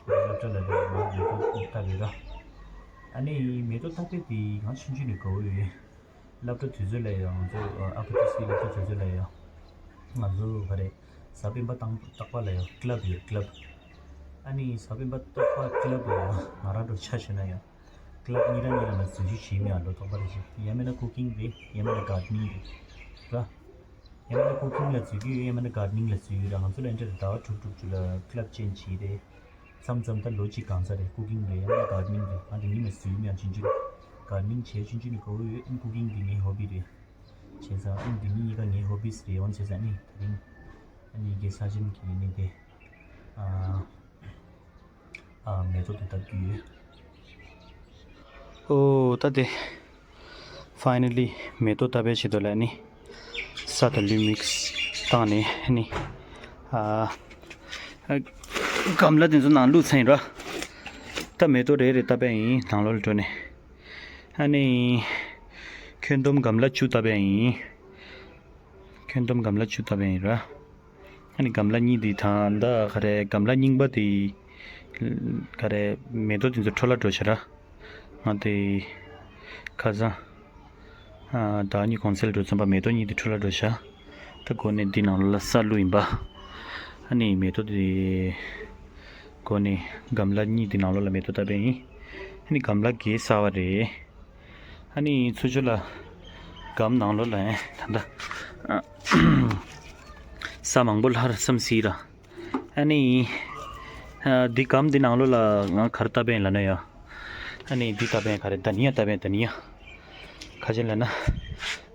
སློབ་གྲྭ་ལ་ལས་ང་མེ་ཏོག་བཏབ་ཡོད་ར། ཨ་ནི་མེ་ཏོག་བཏབ་པའི་དེ་ང་ཆུང་ཆུང་ནས་དགའ་བོ་ཡོད། སློབ་གྲྭ་དུས་ཚོད་ལ་ཡང་ང་ཚོ་ཨ་ཕ་ཏི་སི་སློབ་གྲྭ་དུས་ཚོད་ལ་ཡང་ང་ཚོ་ག་རེ། གཟའ་སྤེན་པ་དང་རྟག་པ་ལ་ཡང་ཀླབ་ཡོད་ཀླབ། ཨ་ནི་གཟའ་སྤེན་པ་རྟག་པ་ཀླབ་ལ་ཡང་ང་རང་འགྲོ་ཆ་བཞག་ན་ཡང་། ཀླབ་གཉིས་ར་གཉིས་ར་ལ་འཛུལ་ཞུགས་བྱེད་མི་ཡང་ལོ་ཐོག་པ་རེ་བྱེད། ཡང་མིན་ན་ཀུ་ཀིང་རེད། ཡང་མིན་ན་གར་ཌི་ནིང་རེད། ར། ཡང་མིན་ན་ཀུ་ཀིང་ལ་འཛུལ་གྱི་ཡོད། ཡང་མིན་ན་གར་ཌི་ནིང་ལ་འཛུལ་ཡོད་ར། ང་ཚོ་ལ་འདྲ་རེད། ཟླ་བ་དྲུག་དྲུག་ཅུ་ལ་ཀླབ་ཅན་བྱེད་རེད། མཚམས་མཚམས་ད་ལོ་གཅིག་གང་ཚ་རེད། ཀུ་ཀིང་རེད། ཡང་མིན་ན་གར་ཌི་ནིང་རེད། ང་དེ་གཉིས་ལ་འཛུལ་མི་ཡང་ཆུང་ཆུང་རེད། གར་ཌི་ནིང་བྱས་ཆུང་ཆུང་ནས་དགའ་བོ་ཡོད། ཨ་ནི་ཀུ་ཀིང་འདི་ངའི་ཧོ་བི་རེད། བྱས་ཙང་ཨ་ནི་འདི་གཉིས་གཉིས་ཀ་ངའི་ཧོ་བིས་རེད། འོན་བྱས་ཙང་ཨ་ནི་དེ་རིང་ཨ་ནི་རྒན་ས་ཆེན་གྱིས་ཨ་ནི་དེ། ཨ། ཨ། མེ་ཏོག་དེ་བཏབ་རྒྱུ་ཡོད། ཨོ་ད་དེ། ཕའི་ནལ་ལི་མེ་ཏོག་བཏབ་པའི་ཆེད་དུ་ལ་ནི་ས་དང་ལུད་མིག་སི་བཏང་ནས་ནི། ཨ། ཨ། གམ་ལ་དེ་ཚོ་ནང་བླུགས་ཚར་ཡིན་ར། ད་མེ་ཏོག་རེ་རེ་བཏབ་པ་ཡིན། ནང་ལོགས་ལ་འགྲོ་ནས། ཨ་ནི། ཁྱོན་བསྡོམས་གམ་ལ་བཅུ་བཏབ་པ་ཡིན། ཁྱོན་བསྡོམས་གམ་ལ་བཅུ་བཏབ་པ་ཡིན་ར། ཨ་ནི་གམ་ལ་གཉིས་དེ་དང་ད་ག་རེ་གམ་ལ་རྙིང་པ་དེ་ ག་རེ། མེ་ཏོག་དེ་ཚོ་འཕྲོ་བརླག་འགྲོ་ཤག་ར། ང་དེ་ཁ་སང་ཨ་ཟླ་གཉིས་གོང་ཚད་འགྲོ་ཙམ་པ་མེ་ཏོག་གཉིས་དེ་འཕྲོ་བརླག་འགྲོ་ཤག་ད་གོ་ནས་འདི་ནང་ལོགས་ལ་ས་བླུགས་ཡིན་པ། ཨ་ནི་མེ་ཏོག་དེ་གོ་ནས་གམ་ལ་གཉིས་དེ་ནང་ལོགས་ལ་མེ་ཏོག་བཏབ་པ་ཡིན། ཨ་ནི་གམ་ལ་གས་གསར་པ་རེད། ཨ་ནི་ཚུར་ཕྱོགས་ལ་གམ་ནང་ལོགས་ལ་ཡང་ད་ལྟ་ས་མང་པོ་ལྷག་ར་བསམ་སྲིད་ར། ཨ་ནི། ཨ། འདི་གམ་འདི་ནང་ལོགས་ལ་ང་ག་རེ་བཏབ་པ་ཡིན་ལབ་ན་ཡ། ཨ་ནི་འདི་བཏབ་པ་ཡིན། ག་རེ། དྷ་ནི་ཡ་བཏབ་པ་ཡིན། དྷ་ནི་ཡ། ག་ཅི་ལབ་ན།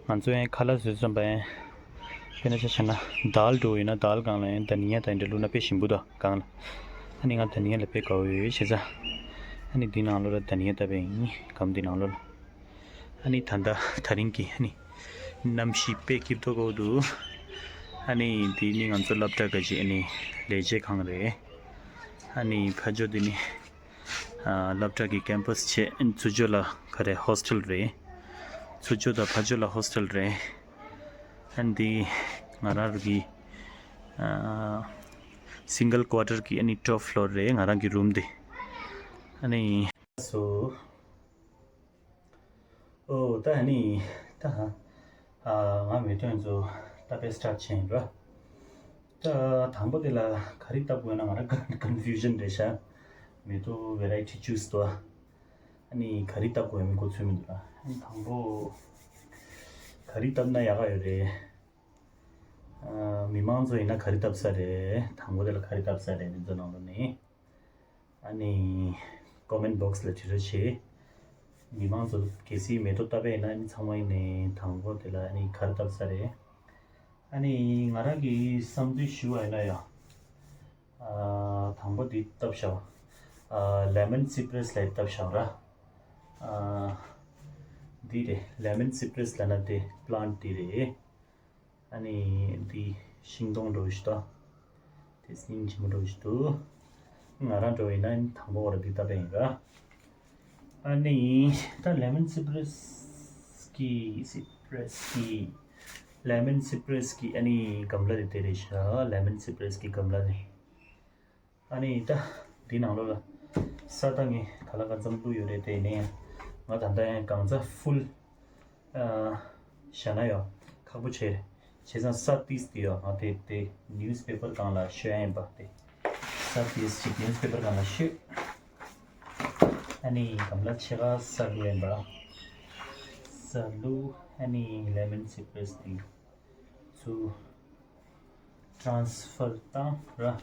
ང་ཚོ་ཡང་ཁ་ལག་བཟོས་ཙམ་པ་ཡང་། དཔེར་ན་ཆ་བཞག་ན་དཱལ་འགྲོ་ཡོད་ན་དཱལ་སྒང་ལ་ཡང་དྷ་ནི་ཡ་དང་འདྲ་བླུགས་ན་དཔེ་ཞིམ་པོ་འདུག་སྒང་ལ། ཨ་ནི་ང་དྷ་ནི་ཡ་ལ་དཔེ་དགའ་བོ་ཡོད་བྱས་ཙང་། ཨ་ནི་འདི་ནང་ལོགས་ལ་དྷ་ནི་ཡ་བཏབ་པ་ཡིན། གམ་འདི་ནང་ལོགས་ལ། ཨ་ནི་ད་ལྟ་དེ་རིང་གི་ཨ་ནི་གནམ་གཤིས་དཔེ་སྐྱིད་པོ་འདུག་ཨ་ནི་འདི་ནི་ང་ཚོ་སློབ་གྲྭ་ག་ཅིག་ཨ་ནི་ལས་བྱེད་ཁང་རེད། ཨ་ནི་ཕར་ཕྱོགས་འདི་ནི་ཨ་སློབ་གྲྭ་གི་ཀེམ་པ་སི་བྱས། ཚུར་ཕྱོགས་ལ་ག་རེ། ཧོ་སི་ཊེལ་རེད། ཚུར་ཕྱོགས་དང་ཕར་ཕྱོགས་ལ་ཧོ་སི་ཊེལ་རེད། ཨ་ནི་འདི་ང་རང་གི་ཨ་སིང་གལ་ཀོ་ཊར་གི་ཨ་ནི་ཊོབ་ཕི་ལོར་རེད། ང་རང་གི་རུམ་འདི། ཨ་ནི། སོ། ཨོ། ད་ཨ་ནི་ད་ཨ་ང་མེ་ཏོག་ཚོ་བཏབ་པའི་སི་ཊར་ཊི་བྱས་ཡིན་པ། ད་དང་པོ་དེ་ལ་ག་རེ་བཏབ་དགོས་ན་ང་རང་ཀོན་ཀོན་ཕིའུ་ཤན་རེད་ཤག་མེ་ཏོག་ཝེ་རའི་ཊི་ཅུས་དོ། ཨ་ནི་ག་རེ་བཏབ་དགོས་མིན་མགོ་ཚོད་མི་འདུག་ཨ་ནི་དང་པོ་ག་རེ་བཏབ་ན་ཡག་ག་ཡོད་རེད། ཨ། མི་མང་ཚོ་ཡིན་ན་ག་རེ་བཏབ་ས་རེད། དང་པོ་དེ་ལ་ག་རེ་བཏབ་ས་རེད། འདི་ཚོ་ནང་ལོགས་ནས། ཨ་ནི་ཀོ་མེན་ཊི་བོག་སི་ལ་བྲིས་རོགས་བྱེད། མི་མང་ཚོ་གལ་སྲིད་མེ་ཏོག་བཏབ་པ་ཡིན་ན། ཨ་ནི་ཚང་མ་ཡིན་ནའི་དང་པོ་དེ་ལ་ཨ་ནི་ག་རེ་བཏབ་ས་རེད། ཨ་ནི་ང་རང་གི་བསམ་ཚུལ་ཞུ་བ་ཡིན་ན་ཡང་། ཨ། དང་པོ་འདི་བཏབ་བཞག་ཨ། ལེ་མོན་སི་པྲེ་སི་ལབ་བཏབ་བཞག་ར། ཨ། འདི་རེད། ལེ་མོན་སི་པྲེ་སི་ལབ་ན་དེ་པི་ལན་ཊི་འདི་རེད། ཨ་ནི་འདི་ཤིང་སྡོང་འདྲ་བོ་ཞིག་འདུག་དེ་སྙིང་རྗེ་མོ་འདྲ་བོ་ཞིག་འདུག་ང་རང་འདྲ་བོ་ཡིན་ན་དང་པོ་བར་འདི་བཏབ་པ་ཡིན་ར། ཨ་ནི་ད་ལེ་མོན་སི་པྲེ་སི་གི་སི་པྲེ་སི་གི་ལེ་མོན་སི་པྲེ་སི་གི་ཨ་ནི་གམ་ལ་དེ་དེ་རེད་ཤག་ལེ་མོན་སི་པྲེ་སི་གི་གམ་ལ་དེ། ཨ་ནི་ད་འདི་ནང་ལོགས་ལ་ས་ད་ངས་ག་ལ་ག་ཙམ་བླུགས་ཡོད་རེད། དེ་ནས་ང་ད་ལྟ་ཡང་གང་ཚ་ཕུལ་ཨ་བཞག་ན་ཡང་ཁག་པོ་ཆེ་རེད། བྱས་ཙང་ས་ཏིས་དེ་ཡང་ང་དེ་དེ་ནིའུ་སི་པེ་པར་སྒང་ལ་ཤོད་ཡ་ཡིན་པ། དེ་ས་ཏིས་ཅིག་ནིའུ་སི་པེ་པར་སྒང་ལ་ཤོད། ཨ་ནི་གམ་ལ་ཕྱེད་ཀ་ས་བླུགས་ཡིན་པ། ས་བླུགས། ཨ་ནི་ལེ་མོན་སི་པྲེ་སི་དེ་ཚུར་ཊི་རན་སི་ཕར་བཏང་ར།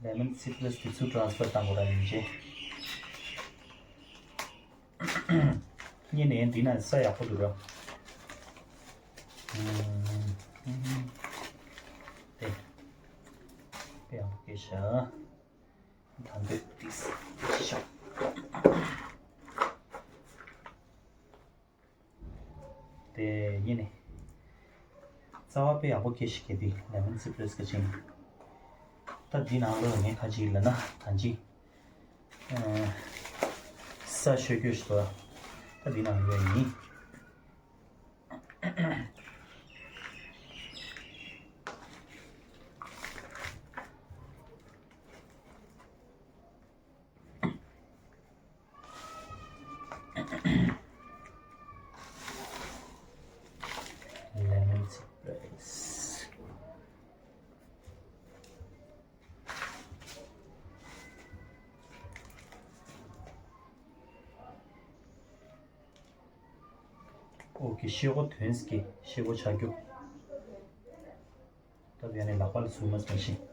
ལེ་མོན་སི་པྲེ་སི་དེ་ཚུར་ཊི་རན་སི་ཕར་བཏང་དགོས་ར། ཡིན་གཅིག་སྔོན་ནས་འདི་ན་ས་ཡག་པོ་འདུག་ར། ཨུམ། དེ་དེ་ཡག་པོ་སྐྱེས་ཤག་ད་འདི་ཏིས་ཤག་དེ་ཡིན་ནི། རྩ་བ་དཔེ་ཡག་པོ་སྐྱེ་ཞིག་གི་འདི་ལེ་མོན་སི་པྲེ་སི་གི་ཅིང་། ད་འདི་ནང་ལོགས་ངས་ཁ་ཅིག་ལབ་ན་ད་ཅི། ཨ། ས་ཤོད་རྒྱུ་ཞིག་འདུག་ད་འདི་ནང་ལོགས་ཡིན། ལེ་མོན་སི་པྲེ་སི། ཨོ་ཁེ། ཤེལ་སྒོ་ཐོན་ཟེར་གི། ཤེལ་སྒོ་ཆག་རྒྱུ། ད་ཡང་ནས་ལག་པ་ལ་ཟུག་མ་ཟིན་ཞིང་།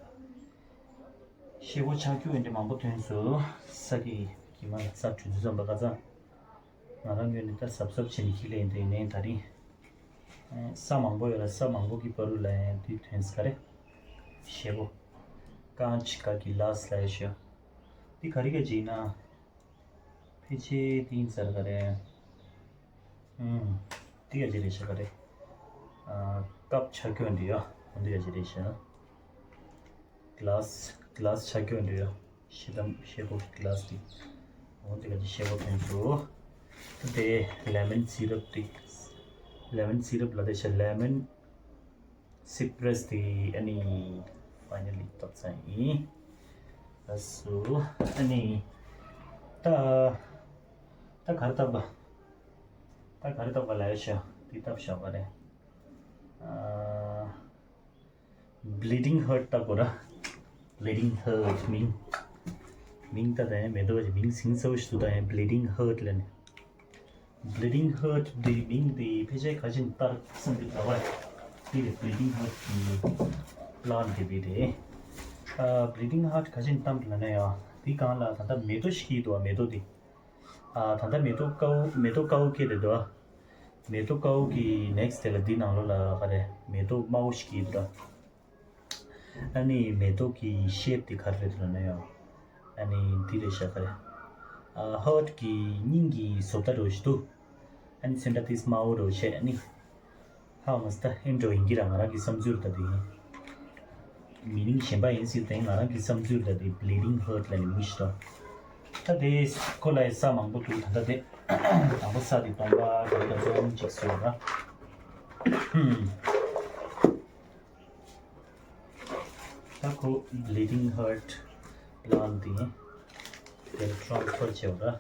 ཤེལ་སྒོ་ཆག་རྒྱུ་འདི་འདྲ་མང་པོ་ཐོན་སོང་། ས་གི་གི་མ་ལ་ས་དྲུད་འཛུལ་ཙམ་པ་ཁ་ཚ། ང་རང་ངོས་ནས་ད་གཟབ་གཟབ་བྱས་ནས་འཁྱེར་ལེ་ཡིན། དེ་ཡིན་ནའི་ད་རིང་ས་མང་པོ་ཡོད་ལ། ས་མང་པོ་གི་བར་དུ་ལ་ཡང་དུས་ཐོན་ས་རེད། ཤེལ་སྒོ། ཀང་ཆི་ཀ་གི་ལ་སི་ལ་ཡ་ཤོ། འདི་ག་རེ་ག་ཅིག་ཡིན་ན། ཕལ་ཆེར་དེ་ཡིན་ས་རེད་ག་རེ། ཨུམ། དེ་ག་ཅིག་རེད་ཤག་ག་རེ། ཨ། ཀབ་ཆག་རྒྱུ་འདི་ཡ། འོ་འདི་ག་ཅིག་རེད་ཤག་གི་ལ་སི། གི་ལ་སི་ཆག་རྒྱུ་འདི་ཡ། ཤེལ་དམ་ཤེལ་སྒོ་གི་གི་ལ་སི་འདི། འོ་འདི་ག་ཅིག་ཤེལ་སྒོ་ཐོན་སོང་། དེ་ལེ་མོན་སི་རབ་འདི། ལེ་མོན་སི་རབ་ལབ་དེ་ཤག་ལེ་མོན་སི་པྲེ་སི་དེ་ཨ་ནི་ཕའི་ནལ་ལི་བཏབ་ཚར་ཡིན། ལགས་སོ། ཨ་ནི། ད། ད་ག་རེ་བཏབ་པ། ད་ག་རེ་བཏབ་པ་ལབ་ཤག་འདི་བཏབ་ཤག་ག་རེ། ཨ། Bleeding Heart བཏབ་དགོས་ར། Bleeding Heart མིང་། མིང་ད་ད་ཡང་མེ་ཏོག་གི་མིང་ཟིང་ཚ་བོ་ཞིག་འདུག་ད་ཡང་Bleeding Heart ལབ་ནས། Bleeding Heart འདི་མིང་འདི་ཕལ་ཆེར་ག་ཅིག་བཏགས་བསམ་གྱི་འདུག་བ། འདི་རེད། Bleeding Heart གི་plant འདི་འདི་རེད། ཨ། Bleeding Heart ག་ཅིག་བཏབ་ལབ་ན་ཡང་འདི་སྒང་ལ་ད་ལྟ་མེ་ཏོག་ཞིག་སྐྱེས་འདུག་བ། མེ་ཏོག་འདི། ཨ། ད་ལྟ་མེ་ཏོག་དཀར་པོ་མེ་ཏོག་དཀར་པོ་སྐྱེས་བསྡད་འདུག་བ། མེ་ཏོག་དཀར་པོ་གི་next དེ་ལ་འདི་ནང་ལོགས་ལ་ག་རེ་མེ་ཏོག་དམར་པོ་ཞིག་སྐྱེས་འདུག་བ། ཨ་ནི་མེ་ཏོག་གི་shape དེ་ག་རེ་རེད་ལབ་ན་ཡང་། ཨ་ནི་འདི་རེད་ཤག་ག་རེ། ཨ། Heart གི་སྙིང་གི་བཟོ་ལྟ་འདྲ་བོ་ཞིག་འདུག་ཨ་ནི་སེམས་ཁྲལ་ཏིས་དམར་པོ་འདྲ་བོ་བྱས་ཨ་ནི། ཧ་མ་སི་ད་ཨེ་འདྲ་བོ་ཡིན་གྱི་ར། ང་རང་གི་བསམ་ཚུལ་ད་དེ་ཡིན། meaning གཞན་པ་ཡིན་སྲིད་དེ་ང་རང་གི་བསམ་ཚུལ་ད་དེ་Bleeding Heart ལབ་ནི་མི་ཞིག་ད། ད་དེ་ཁོ་ལ་ཡི་ས་མང་པོ་འདུག་ད་ལྟ་དེ་དང་པོ་ས་དེ་སྟོང་པ་དེ་ད་ཚོ་ཅིག་བཟོས་ར། ད་ཁོ་Bleeding Heart plant དེ་དེར་transfer བྱེད་པ་ར།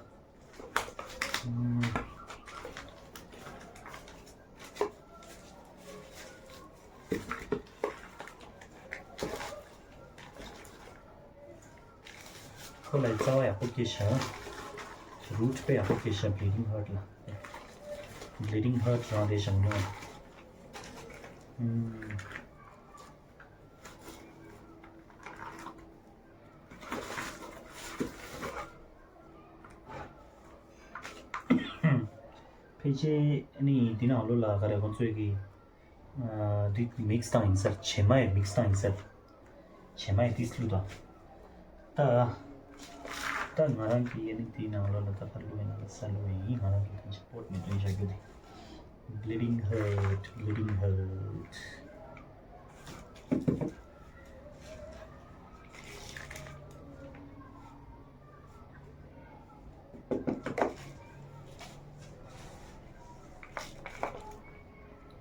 ཁོ་ལ་རྩ་བ་ཡག་པོ་སྐྱེས་ཤག root དཔེ་ཡག་པོ་སྐྱེས་ཤག Bleeding Heart ལ། Bleeding Heart རང་རེད་ཤག་ནོ། ཕལ་ཆེར་ནི་འདི་ནང་ལོགས་ལ་ག་རེ་ཁོང་ཚོས་ཀྱི། ཨ། འདི་mix བཏང་ཡིན་ས་རེད། བྱེ་མ་ཡི་mix བཏང་ཡིན་ས་རེད། བྱེ་མ་ཡི་ཏིས་བླུགས་དང་། ད། ད་ང་རང་གི་ཨ་ནི་འདི་ནང་ལོགས་ལ་ད་ག་རེ་བླུགས་ཡིན་ན་ལ་ས་བླུགས་ཡིན། ང་རང་གི་ད་ཅི་པོཊ་ནས་འདོན་བཞག་རྒྱུ་དེ། Bleeding Heart, Bleeding Heart.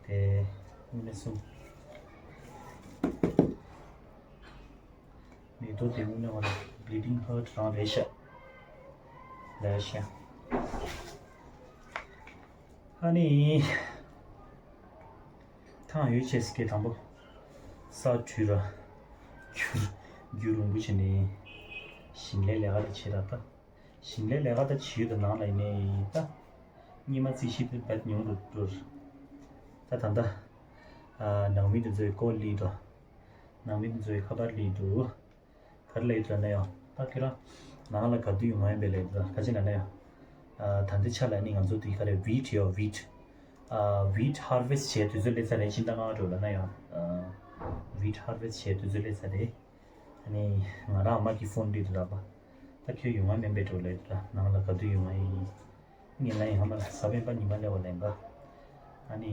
དེ་དངོས་གནས་སུ་མེ་ཏོག་དེ་དངོས་གནས་ང་རང་Bleeding Heart རང་རེད་ཤག་ལས་ཤག་ཨ་ནི། ཐང་ཡོད་ཆེ་སྐད་དང་པོ་ས་བྲུས་ར། རྒྱུ་རུང་པོ་བྱས་ནས་ཞིང་ལས་ལས་ཀ་དེ་བྱེད་ར་ད། ཞིང་ལས་ལས་ཀ་ད་བྱེད་ཡོད་དོ་ནང་ལ་ཡིན་ནའི་ད། སྙེ་མ་རྩིས་ཤིག་དེ་བད་ཉུང་དུ་འགྲོ། ད་ད་ད། ནང་མི་དེ་ཚོའི་སྐོར་ལི་དོ། ནང་མི་དེ་ཚོའི་ཁ་པར་ལི་དུ། ག་རེ་ལབ་ཡོད་ལབ་ན་ཡང་ད་ཁྱེད་རང་ནང་ལ་ག་དུས་ཡོང་ཡིན་པས་ལབ་ཡོད་ལ་ག་ཅི་ལབ་ན་ཡང་། ད་ལྟའི་ཆ་ལ་ནི་ང་ཚོ་དེ་ག་རེ་wheat ཡོད་wheat། wheat harvest བྱས་དུས་ཚོད་སླེབས་ཚར་རེད། ཕྱི་ཟླ་ལྔ་པ་འགྲོ་ལབ་ན་ཡང་། wheat harvest བྱས་དུས་ཚོད་སླེབས་ཚར་རེད། ཨ་ནི་ང་རང་ཨ་མ་གི་ཕོན་འདི་དུ་ལབ་པ། ད་ཁྱོད་ཡོང་ཡ་མིན་པས་འགྲོ་ལབ་ཡོད་ལ་ནང་ལ་ག་དུས་ཡོང་ཡ་ཡིན། ངས་ལབ་ཡིན་ཨ་མ་ལ་གཟའ་སྤེན་པ་ཉི་མ་སླེབས་པ་ལབ་ཡིན་པ། ཨ་ནི།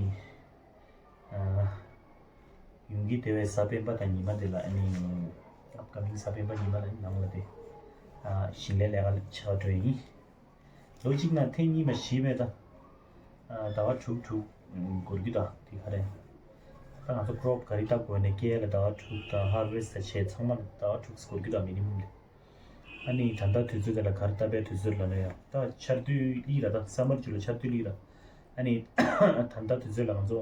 ཡོང་གི་དེ་བས་གཟའ་སྤེན་པ་དང་ཉི་མ་དེ་ལ་ཨ་ནི། upcoming གཟའ་སྤེན་པ་ཉི་མ་ལ་ནང་ལ་དེ། ཞིང་ལས་ལས་ཀ་བྱ་བ་འགྲོ་ཡིན། ལོ་གཅིག་ནང་ཐེངས་གཉིས་མ་གཞི་མེད་ད། ཟླ་བ་དྲུག་དྲུག་འགོར་གི་ད་དེ་ག་རེ། ད་ང་ཚོ་crop ག་རེ་བཏབ་དགོས་ནས་སྐྱེལ་ལ་ཟླ་བ་དྲུག་དང་harvest ད་བྱས་ཚང་མ་ལ་ཟླ་བ་དྲུག་འགོར་གི་ད་minimum དེ། ཨ་ནི་ད་ལྟ་དུས་ཚོད་དེ་ལ་ག་རེ་བཏབ་པའི་དུས་ཚོད་ལ་ན་ཡང་ད་ཆར་དུས་ལི་ར་ད་summer ཇུ་ལ་ཆར་དུས་ལི་ར། ཨ་ནི་ད་ལྟ་དུས་ཚོད་ལ་ང་ཚོ་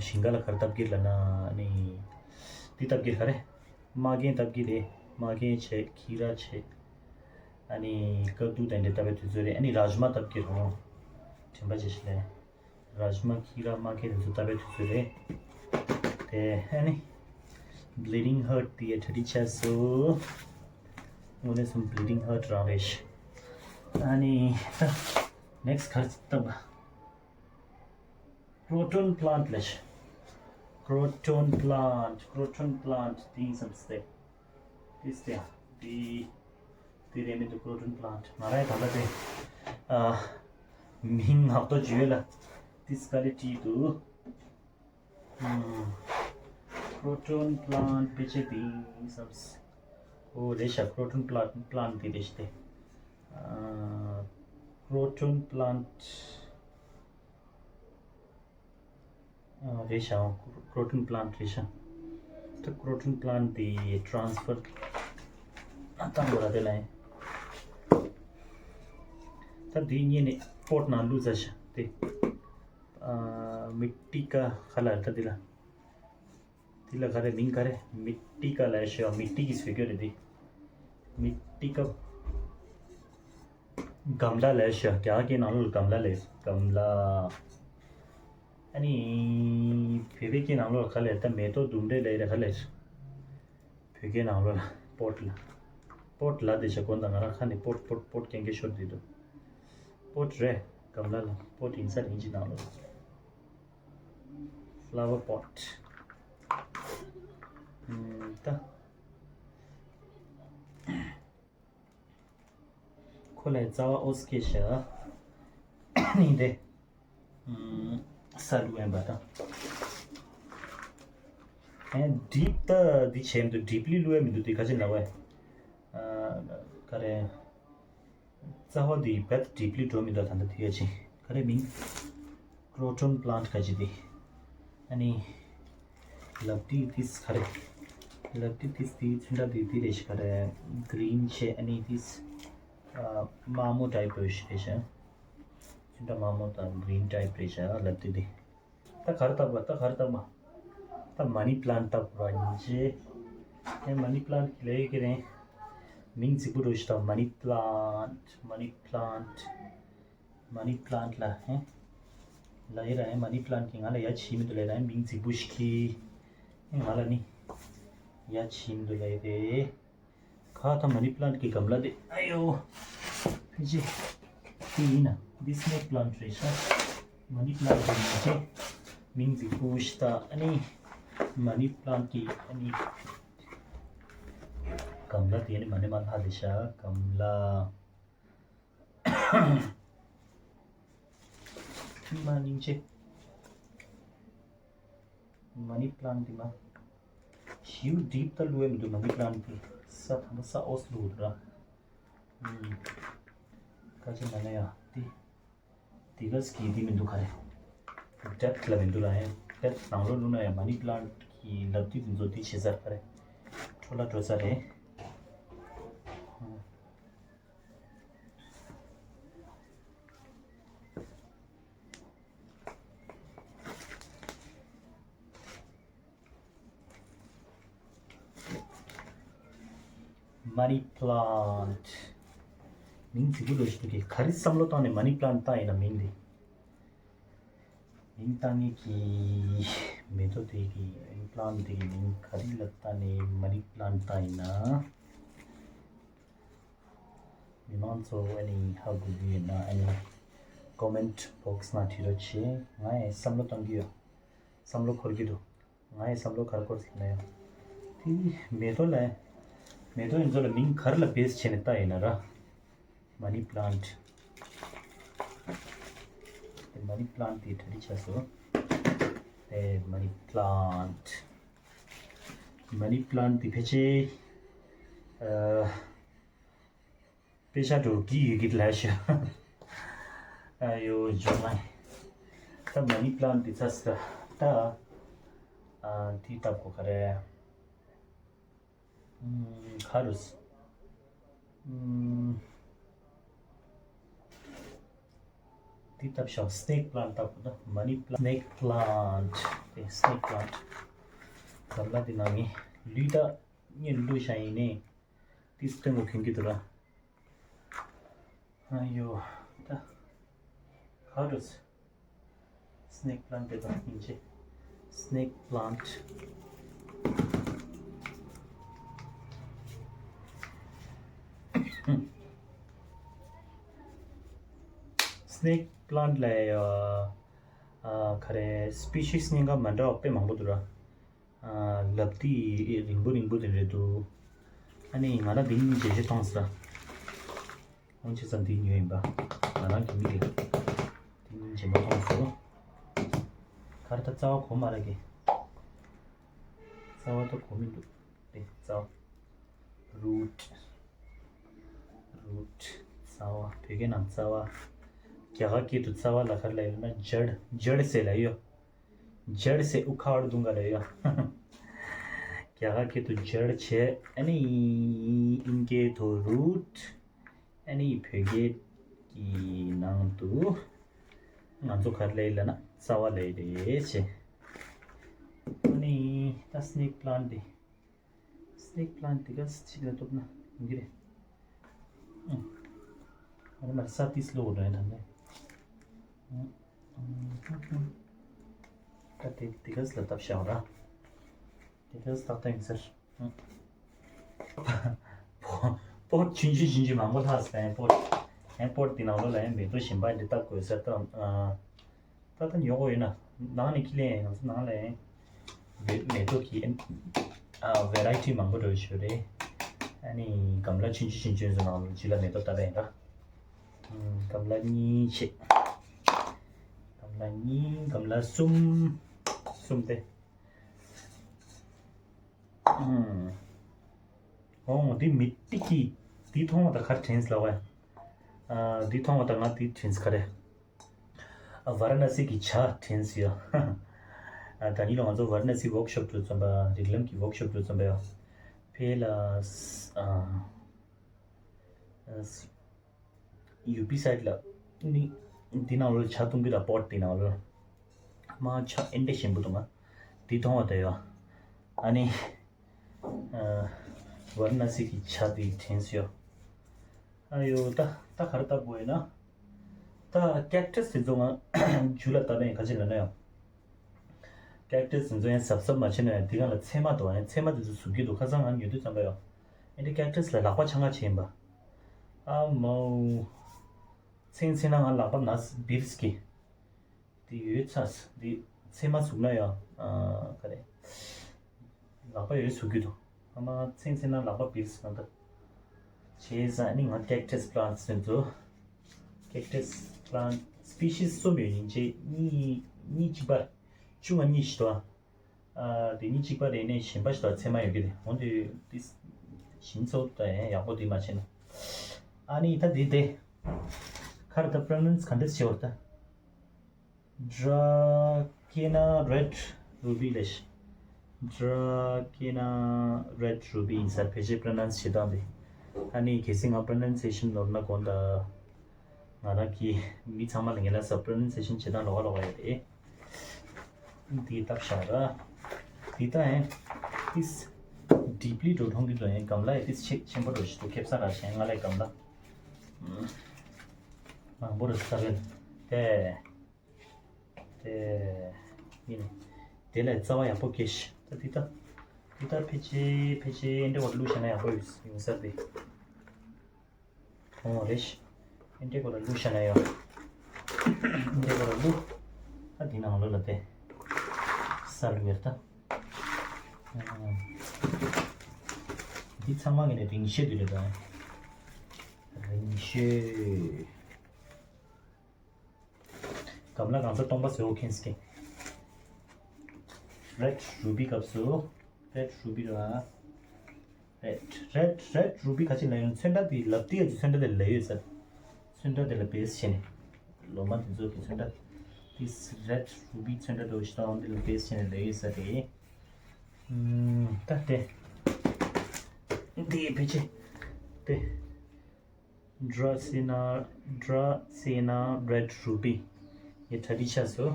ཞིང་ཁ་ལ་ག་རེ་བཏབ་ཀྱི་ལབ་ན་ཨ་ནི་འདི་བཏབ་ཀྱི་ག་རེ་མ་རྒན་བཏབ་ཀྱི་རེད། མ་རྒན་བྱས་ཁྱི་ར་བྱས་ཨ་ནི་དཀའ་སྡུག་དེ་འདྲ་བཏབ་པའི་དུས་ཚོད་རེད། ཨ་ནི་རཱཇ་མ་བཏབ་ཀྱི་རེད། དྲན་པ་བརྗེད་ཤི་ལེ། རཱཇ་མ་ཁྱི་ར་མ་རྒན་དེ་ཚོ་བཏབ་པའི་དུས་ཚོད་རེད། དེ་ཨ་ནི་Bleeding Heart དེ་གྲ་སྒྲིག་བྱས་སོ། དངོས་གནས་སུ་Bleeding Heart རང་རེད་ཤག་ཨ་ནི་next ག་རེ་བཏབ་པ། Croton plant ལས་ཤག Croton plant, Croton plant དེ་ཡིན་བསམ་སྟེ། དེ་སྟེ་དེ་དེ་རེད་མི་འདུག Croton plant ང་རའི་ད་ལྟ་དེ་ཨ་མིང་ངག་ཐོག་བརྗོད་ལ་དེ་སྐ་ལེ་བྲིས་འདུག Croton plant དཔེ་ཆ་དེ་ཡིན་བསམ། ཨོ་རེད་ཤག Croton plant plant དེ་རེད་ཤག་སྟེ། Croton plant རེད་ཤག Croton plant རེད་ཤག་ད་Croton plant དེ་transfer ཨ་ཏང་གོ་ར་དེ་ལ་ཡིན། ད་དེ་གཉིས་ནི་པོཊ་ནང་བླུགས་ཚར་ཤག་དེ། ཨ་མི་ཊི་ཀ་ཁ་ལ་ད་དེ་ལ། དེ་ལ་ག་རེ་མིང་ག་རེ་མི་ཊི་ཀ་ལ་ཤག་མི་ཊི་གི་སུས་སྐྱོར་རེད་དེ། མི་ཊི་ཀ་གམ་ལ་ལ་ཤག་རྒྱ་གར་གྱི་ནང་ལོགས་ལ་གམ་ལ་ལས་གམ་ལ། ཨ་ནི་བོད་པའི་སྐད་ནང་ལོགས་ལ་ག་ལས་ད་མེ་ཏོག་ལྡུམ་རའི་ལས་རེད་ག་ལས། བོད་སྐད་ནང་ལོགས་ལ་པོཊ་ལ། པོཊ་ལ་དེ་བྱ་དགོན་དང་ང་རང་ཁ་ནས་པོཊ་པོཊ་པོཊ་རྐྱང་རྐྱང་ཤོར་བསྡད་འདུག་པོཊ་རེད་གམ་ལ་ལ་པོཊ་ཡིན་ས་རེད་ཨིན་ཇི་ནང་ལོགས། ཕ་ལ་ཝར་པོཊ། ཨམ་ད། ཁོ་ལ་རྩ་བ་ཨོ་སི་ཀེ་ཤ། ནི་འདི། ཨམ་ས་བླུག་ཡན་པ་དང་། ཨེ་ཌིབ་ད་འདི་བྱས་མི་འདུག་ཌིབ་ལི་བླུག་ཡ་མི་འདུག་དེ་ཁ་ཆེ་ན་བས། ཨ་ག་རེ། རྩ་བ་འདི་བད་ཌིབ་ལི་འགྲོ་མི་འདུག་ད་ལྟ་དེ་ཡ་ཆེ། ག་རེ་མིང་། ཀྲོ་ཊོན་པ་ལན་ཊ་ག་ཅི་དེ། ཨ་ནི། ལབ་ཏི་ཏིས་ག་རེ། ལབ་ཏི་ཏིས་དེ་ཚོན་ཁྲ་དེ་དེ་རེད་ཤག་ག་རེ། གི་རིན་ཆེ་ཨ་ནི་ཏིས། ཨ་དམར་མོ་ཊའིབ་རེད་ཤག་རེད་ཤག་ཚོན་ཁྲ་དམར་མོ་དང་གི་རིན་ཊའིབ་རེད་ཤག་ལབ་ཏི་དེ། ད་ག་རེ་བཏབ་པ་ད་ག་རེ་བཏབ་པ། ད་མ་ནི་པ་ལན་ཊ་བཏབ་པ་ཡིན་ཅེ། ཨེ་མ་ནི་པ་ལན་ཊ་གི་ལས་ཡོད་ཀྱི་རེད། མིང་རྫིག་པོ་འགྲོ་ཤི་ད་མ་ནི་པ་ལན་ཊ་མ་ནི་པ་ལན་ཊ། མ་ནི་པ་ལན་ཊ་ལ་ཧེ། ལ་ཡི་ར་ཧེ་མ་ནི་པ་ལན་ཊ་གི་ང་ལ་ཡ་ཆི་མི་འདུག་ལ་ཡི་ར་ཧེ་མིང་རྫིག་པོ་ཞིག་གི། ཧེ་ང་ལ་ནི། ཡ་ཆི་མི་འདུག་ལ་ཡི་རེད། ཁ་ཐ་མ་ནི་པ་ལན་ཊ་གི་གམ་ལ་དེ་ཨ་ཡོ། ཕི་ཅི། དེ་ཡིན་ན་འདི་སི་ནེག་པ་ལན་ཊ་རེད་ཤག་མ་ནི་པ་ལན་ཊ་གི་མིང་ཅི། མིང་རྫིག་པོ་ཞིག་ད་ཨ་ནི། མ་ནི་པ་ལན་ཊ་གི་ཨ་ནི། གམ་ལ་དེ་ནི་མ་ནི་མ་ལྷ་རེད་ཤག་གམ་ལ། མ་སྙིང་རྗེ། མ་ནི་པ་ལན་ཊ་འདི་མ། ཞིའུ་ཌིབ་ད་བླུག་ཡ་མི་འདུག་མ་ནི་པ་ལན་ཊ་འདི། ས་ཐམ་པ་ས་ཨོས་བླུག་འདུག་ར། ཨུམ། ཁ་ཆེ་ན་ན་ཡ་འདི། འདི་ག་སི་གི་འདི་མི་འདུག་ག་རེ། ཌེབ་ཐི་ལ་མི་འདུག་ར་ཡ། ཌེབ་ཐི་ནང་ལོགས་བླུག་ན་ཡ་མ་ནི་པ་ལན་ཊ་གི་ལབ་འདི་འདི་ཚོ་འདི་བྱེད་ས་ག་རེ། འཕྲོ་བརླག་འགྲོ་ས་རེད། ཨུམ། མ་ནི་པ་ལན་ཊ། མིང་རྫིག་པོ་འགྲོ་ཞིག་འདུག་གི་ག་རེ་བསམ་བློ་བཏང་ནས་མ་ནི་པ་ལན་ཊ་བཏང་ཡིན་ན་མིང་འདི། མིང་བཏང་མཁན་གྱི་མེ་ཏོག་དེ་གི་པ་ལན་ཊ་དེ་གི་མིང་ག་རེ་ལ་བཏང་ནས་མ་ནི་པ་ལན་ཊ་བཏང་ཡིན་ན། མི་མང་ཚོ་ཨ་ནི་ཧ་གོ་གི་ཡོད་ན་ཨ་ནི་ཀོ་མེན་ཊི་བོག་སི་ནང་བྲིས་རོགས་བྱེད། ང་ཡང་བསམ་བློ་གཏོང་གི་ཡོད། བསམ་བློ་འཁོར་གྱི་འདུག་ང་ཡང་བསམ་བློ་ག་རེ་འཁོར་ཟེར་ན་ཡང་། དེ་མེ་ཏོག་ལ་མེ་ཏོག་ཡིན་ཚོ་ལ་མིང་ག་རེ་ལ་བེ་སི་བྱས་ནས་བཏགས་ཡིན་ན་ར། མ་ནི་པ་ལན་ཊ། དེ་མ་ནི་པ་ལན་ཊ་དེ་གྲ་སྒྲིག་བྱས་སོང་། དེ་མ་ནི་པ་ལན་ཊ། མ་ནི་པ་ལན་ཊ་དེ་ཕལ་ཆེར། ཨ། དཔེ་ཆ་འགྲོ་གི་ཡོད་ཀྱི་ལ་ཤ། ཨ་ཡོ་ཇོ་མ། ད་མ་ནི་པ་ལན་ཊ་འདི་ཚ་ས་ད། ཨ་འདི་ལྟ་བུ་ག་རེ། ཨུམ་ཁ་རུ་སི། ཨུམ། འདི་ལྟ་བུ་ཤ་སི་ནེག་པ་ལན་ཊ་ལྟ་བུ་ད་མ་ནི་པ་ལན་ཊ། སི་ནེག་པ་ལན་ཊ་དེ་སི་ནེག་པ་ལན་ཊ། ག་ལ་འདི་ནང་ནས་ལུས་ད་ཉེ་ལུས་ཤ་ཡིན་ནས། ཏིས་སྟོན་གོ་གྱོན་གྱི་འདུག་ར། ཨ་ཡོ། ད། ཧ་རུ་སི། སི་ནེག་པ་ལན་ཊ་དེ་དང་ཡིན་ཅེ། སི་ནེག་པ་ལན་ཊ། སི་ནེག་པ་ལན་ཊ་ལ་ཡ། ཨ་ག་རེ་སི་པི་ཤིས་སྙིང་ག་མ་འདྲ་བ་དཔེ་མང་པོ་འདུག་ར། ལབ་ཏི་རིང་པོ་རིང་པོ་དེ་རེད་འདུག་ཨ་ནི་ང་ལ་འདི་གཉིས་བརྗེ་ཤེས་གཏོང་ས། ཨང་ཆི་ཙམ་འདི་ཉོས་ཡིན་པ། ང་རང་གི་མི་རེད། འདི་གཉིས་བརྗེ་མ་གཏོང་ས། གར་ད་རྩ་བ་གོ་མ་ར་གི། རྩ་བ་ད་གོ་མི་འདུག་དེ་རྩ་བ། རུ་ཊི། རུ་ཊི། རྩ་བ། བོད་སྐད་ནང་རྩ་བ། རྒྱ་གར་སྐད་དུ་རྩ་བ་ལ་ག་རེ་ལབ་ཡོད་ན་ཇ་ཌི། ཇ་ཌི་ཟེར་ལབ་ཡོད། ཇ་ཌི་ཟེར་དབུ་ཁ་བར་དུང་ག་ལ་ཡོད། རྒྱ་ རྒྱ་གར་སྐད་དུ་ཇར་བྱས། ཨ་ནི་དབྱིན་སྐད་དུ་རུཊ། ཨ་ནི་བོད་སྐད་ཀྱི་ནང་དུ་ང་ཚོ་ག་རེ་ལབ་ཡིན་ལབ་ན་རྩ་བ་ལབ་ཡིན་རེད་ཅེས། ཨ་ནི་ད་སི་ནེག་པི་ལན་ཊི་འདི། སི་ནེག་པི་ལན་ཊི་འདི་ག་ཅིག་ལ་གཏུབ་ན་ཡོང་གི་རེད། ཨ་ནི་མར་ས་ཏིས་ལོ་འགྲོ་ཡིན་ད་ནས། ད་དེ་འདི་ག་ཅིག་ལ་བཏབ་བཞག་ར། དེ་ལྟར་ཏག་ཏག་ཡིན་ཟེར། པོ་པོ་ཆུང་ཆུང་ཆུང་ཆུང་མང་པོ་ལྷག་ཟེར་པོ། ཨེ་པོ་འདི་ནང་ལོགས་ལ་ཡང་མེ་ཏོག་གཞན་པ་འདི་བཏབ་དགོས་ཟེར་ཏོ། ད་ལྟ་ཉོ་དགོས་ཡོད་ན་ནང་ནས་ཁྱི་ལེན་ཡང་ནང་ལ་ཡང་མེ་ཏོག་གི་ཨ་བེ་རའི་ཊི་མང་པོ་འགྲོ་ཞོར་རེད། ཨ་ནི་གམ་ལ་ཆུང་ཆུང་ཆུང་ཆུང་ཚོ་ནང་ལོགས་ཅི་ལ་མེ་ཏོག་བཏབ་པ་ཡིན་ད། གམ་ལ་གཉིས་བྱེད། གམ་ལ་གཉིས་གམ་ལ་གསུམ། གསུམ་སྟེ། ཨོ་འདི་མི་ཏིག་གི་འདི་མཐོང་བ་དང་ག་རེ་དྲན་ལབ་པ། འདི་མཐོང་བ་དང་ང་འདི་དྲན་ག་རེ། ཝཱ་ར་ཎ་སི་གི་ཇ་དྲན་ཡོད། ད་ནི་ལོ་ང་ཚོ་ཝཱ་ར་ཎ་སི་ཝོག་ཤོབ་དུ་འཛོམས་པ་རིགས་ལམ་གྱི་ཝོག་ཤོབ་དུ་འཛོམས་པ་ཡོད། ཕེ་ལ། ཡུ་པི་སའིཌ་ལ་ནི་འདི་ནང་ལོ་ཇ་བཏུང་གི་ལ་པོཊ་འདི་ནང་ལོ་མ་ཇ་ཨེ་འདྲ་ཞིམ་པོ་འདུག་ང་འདི་མཐོང་བ་དེ་ཡོད། ཨ་ནི་ཝཱ་ར་ཎ་སི་གི་ཇ་འདི་དྲན་ཡོད། ཨ་ཡོ་ད་ད་ག་རེ་བཏབ་དགོས་ཡོད་ན། ད་ཀེག་ཊས་དེ་ཚོ་ང་ཇུ་ལ་བཏབ་ཡིན་ག་ཅི་ལབ་ན་ཡང་། ཀེག་ཊས་དེ་ཚོ་ཡང་གཟབ་གཟབ་མ་བྱས་ན་ཡང་འདི་ག་ལ་ཚེར་མ་འདུག་ཡང་ཚེར་མ་དེ་ཚོ་ཟུག་གི་འདུག་ཁ་སང་ང་ཉོ་དུས་ཙམ་པ་ཡོད། ཨེ་འདྲ་ཀེག་ཊས་ལ་ལག་པ་འཆང་ག་བྱེད་ཡིན་པ། ཨ་མའོ། ཚེང་ཚེང་ན་ང་ལག་པ་ན་སི་བིར་སི་གི། འདི་ཡོད་ཚ་སི་འདི་ཚེར་མ་ཟུག་ན་ཡང་ཨ་ག་རེ། ལག་པ་ཡོད་ཟུག་གི་འདུག་ཨ་མ་ཚེང་ཚེང་ན་ལག་པ་བིར་སི་ན་ད། བྱས་ཙང་ནི་ང་ཀེག་ཊས་པི་ལན་ཊི་དེ་ཚོ། ཀེག་ཊས་པི་ལན་ཊི་སི་པི་ཤིས་གསུམ་ཡོད་ཡིན་ཅེ་གཉིས་གཉིས་གཅིག་པ། བཅུ་ང་གཉིས་ཤི་དོ། ཨ་དེ་གཉིས་གཅིག་པ་རེད་ནས་གཞན་པ་ཞིག་དང་ཚད་མ་ཡོད་ཀྱི་རེད། འོན་ཏེ་དེ་ཞིམ་ཚོ་དང་ཡང་ཡག་པོ་དེ་མ་བྱས་ན། ཨ་ནི་ད་དེ་དེ་ཁར་ད་པྲོ་ནན་སི་ག་འདྲས་བྱེད་བར་ད། Dracaena Red Ruby ལས། Dracaena Red Ruby ཡིན་ས་ཕལ་ཆེར་པྲོ་ནན་སི་བྱེད་སྟངས་དེ། ཨ་ནི་གལ་སྲིད་ང་པྲོ་ནན་སི་ཨེ་ཤན་ནོར་ན་དགོངས་དག་ང་རང་གི་མི་ཚང་མ་ལ་ངེས་ལ་ས་པྲོ་ནན་སི་ཨེ་ཤན་བྱེད་སྟངས་ལོགས་ཀ་ལོགས་ཀ་ཡོད་རེད། འདི་བཏབ་བཞག་ར། འདི་ད་ཡང་ཏིས་ཌིབ་ལི་འགྲོ་མཐོང་གི་འདུག་ཡང་གམ་ལ་ཡང་ཏིས་ཆེ་ཆེན་པོ་འགྲོ་ཞིག་འདུག་ཁེབ་ས་ར་ཞེན་ང་ལས་གམ་ལ། མང་པོ་རེད་ས་རེད། དེ། དེ། ཡིན། དེ་ལས་རྩ་བ་ཡག་པོ་སྐྱེས་ཤི། ད་འདི་ད། འདི་ད་ཕལ་ཆེར་ཕལ་ཆེར་འདྲ་བར་བླུགས་བཞག་ན་ཡག་པོ་ཡོད་ཡོང་ས་རེད། ཨོ་རེད། ཨེ་འདྲའི་སྐོར་ལ་བླུགས་བཞག་ན་ཡང་། ཨེ་འདྲའི་སྐོར་ལ་བླུགས། ཨ་འདི་ནང་ལོགས་ལ་དེ། ས་བླུགས་ཡར་ད། འདི་ཚང་མ་གི་ནས་རིང་བཤད་དུས་རེད་ད། རིང་བཤད། གམ་ལ་གང་ས་སྟོང་པ་ཟེར་བོ་ཁེན་སྐེ། Red Ruby སྐབས་སུ། Red Ruby ར། Red Red Red Ruby ག་ཅི་ལ་ཡོང་ཚོན་ཁྲ་དེ་ལབ་དེ་ཡ་ཅི་ཚོན་ཁྲ་དེ་ལ་ཡོད་ཟེར། ཚོན་ཁྲ་དེ་ལ་བེས་བྱས་ནས། ལོ་མ་དེ་ཚོ་གི་ཚོན་ཁྲ། This Red Ruby ཚོན་ཁྲ་དེ་ཞིག་དང་དེ་ལ་བེས་བྱས་ནས་ལ་ཡོད་ཟེར་ཏེ། ད་དེ། དེ་ཕལ་ཆེར། དེ། Dracaena Dracaena Red Ruby ཡི་གྲ་སྒྲིག་ཆགས་སོ།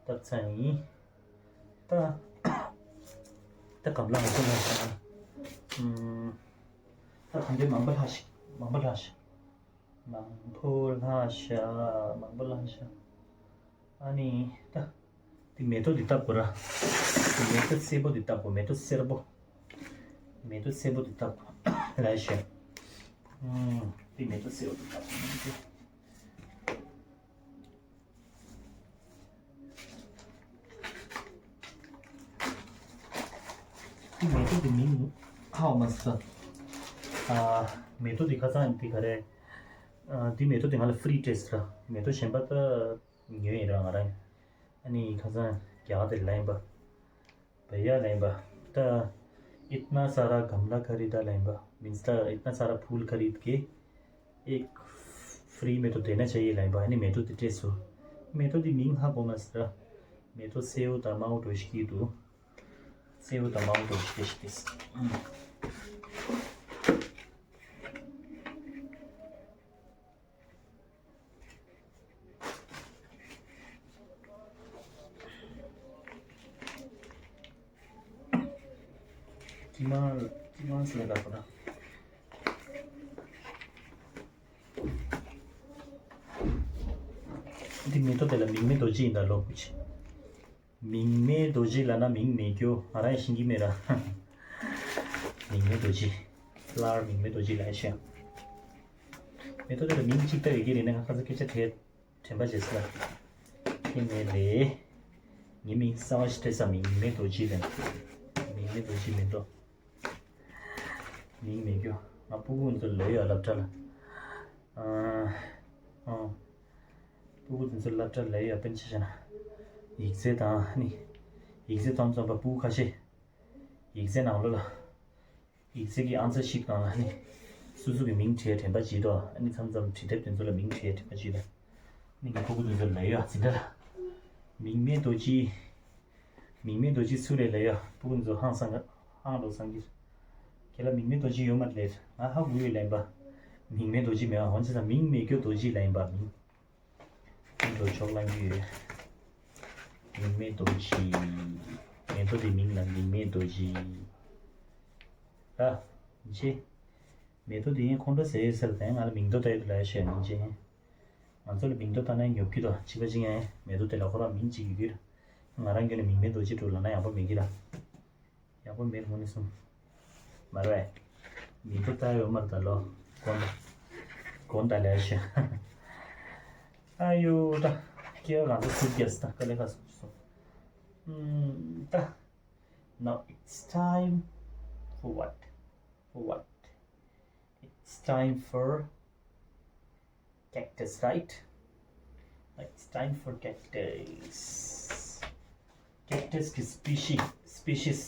ད་ཚ་ཡིན། ད། ད་གམ་ལ་ང་ཚོ་ལ་ཤ། ད་གམ་འདྲེ་མང་པོ་ལྷག་ཤིག་མང་པོ་ལྷག་ཤ། མང་པོ་ལྷག་ཤ། མང་པོ་ལྷག་ཤ། ཨ་ནི་ད། དེ་མེ་ཏོག་འདི་བཏབ་དགོས་ར། དེ་མེ་ཏོག་སེར་པོ་འདི་བཏབ་དགོས། མེ་ཏོག་སེར་པོ། མེ་ཏོག་སེར་པོ་འདི་བཏབ་དགོས། ལ་ཤ། དེ་མེ་ཏོག་སེར་པོ་འདི་བཏབ་དགོས། དེ་མེ་ཏོག་དེ་མིང་ཧ་མ་སོ། ཨ། མེ་ཏོག་དེ་ཁ་སང་དེ་ག་རེ། ཨ། དེ་མེ་ཏོག་དེ་ང་ལ་ཕི་རི་ཊེ་སི་ར། མེ་ཏོག་གཞན་པ་ད་ཉོས་ཡིན་ར་ང་རང་། ཨ་ནི་ཁ་སང་རྒྱ་གར་དེ་ལ་ཡིན་པ། བ་ཡ་ལ་ཡིན་པ། ད། इतना सारा गमला खरीदा ལ་ཡིན་པ། མིན་ད་इतना सारा फूल खरीद के एक फ्री में तो देना चाहिए ལ་ཡིན་པ། ཨ་ནི་མེ་ཏོག་དེ་སྤྲད་སོང་། མེ་ཏོག་དེ་མིང་ཧ་གོ་མ་སོང་ར། མེ་ཏོག་སེའུ་དང་མའོ་འགྲོ་ཤི་ཀི་འདུག་སེའུ་དང་མར་འདྲ་བོ་ཞིག་སྟེར་ཞིག་སྟེར། ཀི་མ་ཀི་མ་སི་ལ་དགའ་པོ་ན། འདི་མེ་ཏོག་དེ་ལ་མིང་མེ་རྡོ་རྗེ་ཡིན་ད་ལོ་བུ་ཆེ། མིང་མེ་རྡོ་རྗེ་ལབ་ན་མིང་མེད་རྒྱུ། ང་རང་ཡང་ཤེས་ཀྱི་མེད་ར། མིང་མེ་རྡོ་རྗེ། ལར་མིང་མེ་རྡོ་རྗེ་ལབ་ཤག་མེ་ཏོག་དེ་ལ་མིང་གཅིག་ལྟ་ཡོད་ཀྱི་རེད་ན་ང་ཁ་ཚ་སྐད་ཆ་དྲན་དྲན་པ་བྱེད་ས་ལ། ཁྱེད་ནས་རེད། ངའི་མིང་གསར་བ་ཞིག་སྤྲད་ས། མིང་མེ་རྡོ་རྗེ་ལབ། མིང་མེ་རྡོ་རྗེ་མེ་ཏོག་མིང་མེད་རྒྱུ། ང་སྤུ་གུ་ཚོ་ལོས་ཡོད་སློབ་གྲྭ་ལ། ཨ། ཨ། སྤུ་གུ་དེ་ཚོ་སློབ་གྲྭ་ལོས་ཡོད་དཔེར་ན་ཆ་བཞག་ན། ཡིག་ཚད་དང་ནི། ཡིག་ཚད་དང་རྩོམ་པ་སྤུ་གུ་ཁ་ཤས། ཡིག་ཚད་ནང་ལོགས་ལ། ཡིག་ཚད་ཀྱི་ཨང་རྩ་ཞིག་སྒང་ལ་ནི། སོ་སོ་གི་མིང་བྲིས་དྲན་པ་བྱེད་དོ། ཨ་ནི་མཚམས་མཚམས་བྲིས་དེབ་དེ་ཚོ་ལ་མིང་བྲིས་དྲན་པ་བྱེད་དོ། ནི་ངའི་སྤུ་གུ་དེ་ཚོ་ལོས་ཡོད་འཛིན་གྲྭ་ལ། མིང་མེད་རྡོ་རྗེ། མིང་མེད་རྡོ་རྗེ་སུ་རེད་ལབ་ཡ། སྤུ་གུ་ཚོ་ཧང་སང་ག་ཧང་འགྲོ་སང་གི། ཁྱེད་ལ་མིང་མེད་རྡོ་རྗེ་ཡོད་མ་རེད། ང་ཧ་གོ་ཡོད་ལབ་ཡིན་པ། མིང་མེད་རྡོ་རྗེ་མེད་པ་འོན་ཅི་ཙང་མིང་མེད་རྒྱུ་རྡོ་རྗེ་ལབ་ཡིན་པ་མིང་། ཁོང་ཁྲོ་ཕྱོགས་གླང་རྒྱུ་ཡོད། མིང་མེད་རྡོ་རྗེ། མེ་ཏོག་དེ་མིང་ལ་མིང་མེད་རྡོ་རྗེ། ད། ཅི། མེ་ཏོག་དེ་ཡིན་ཁོང་ཁྲོ་ཟེར་ཡོད་ཟེར་དེ་ང་ལ་མིང་ཏོག་ལྟ་ཡོད་ལབ་ཡ་ཤོད་ཡིན་ཅི། ང་ཚོ་ལ་མིང་ཏོག་ལྟ་ན་ཉོབ་ཀྱི་རོ་ཅི་པ་ཅི་ངས་མེ་ཏོག་དེ་ལ་ཁོ་རང་མིང་གཅིག་ཡོད་ཀྱི་ར། ང་རང་ངོས་ནས་མིང་མེད་རྡོ་རྗེ་འགྲོ་ལབ་ན་ཡག་པོ་མེད་ཀྱི་ར། ཡག་པོ་མེད་དངོས་གནས་གསུངས། མ་རེད། མིང་ཏོག་ལྟ་ཡོད་མ་རེད་ད་ལོ། གོན་གོན་ད་ལས་ཤེ། ཨ་ཡོ་ད། སྐྱེ་བ་གང་ཚོད་ཚུར་རྒྱབ་སི་ད་དཀའ་ལས་ཁག་སོང་སོང་། ཨུམ་ད། Now it's time for what? For what? It's time for cactus, right? It's time for cactus. Cactus གི་species, species,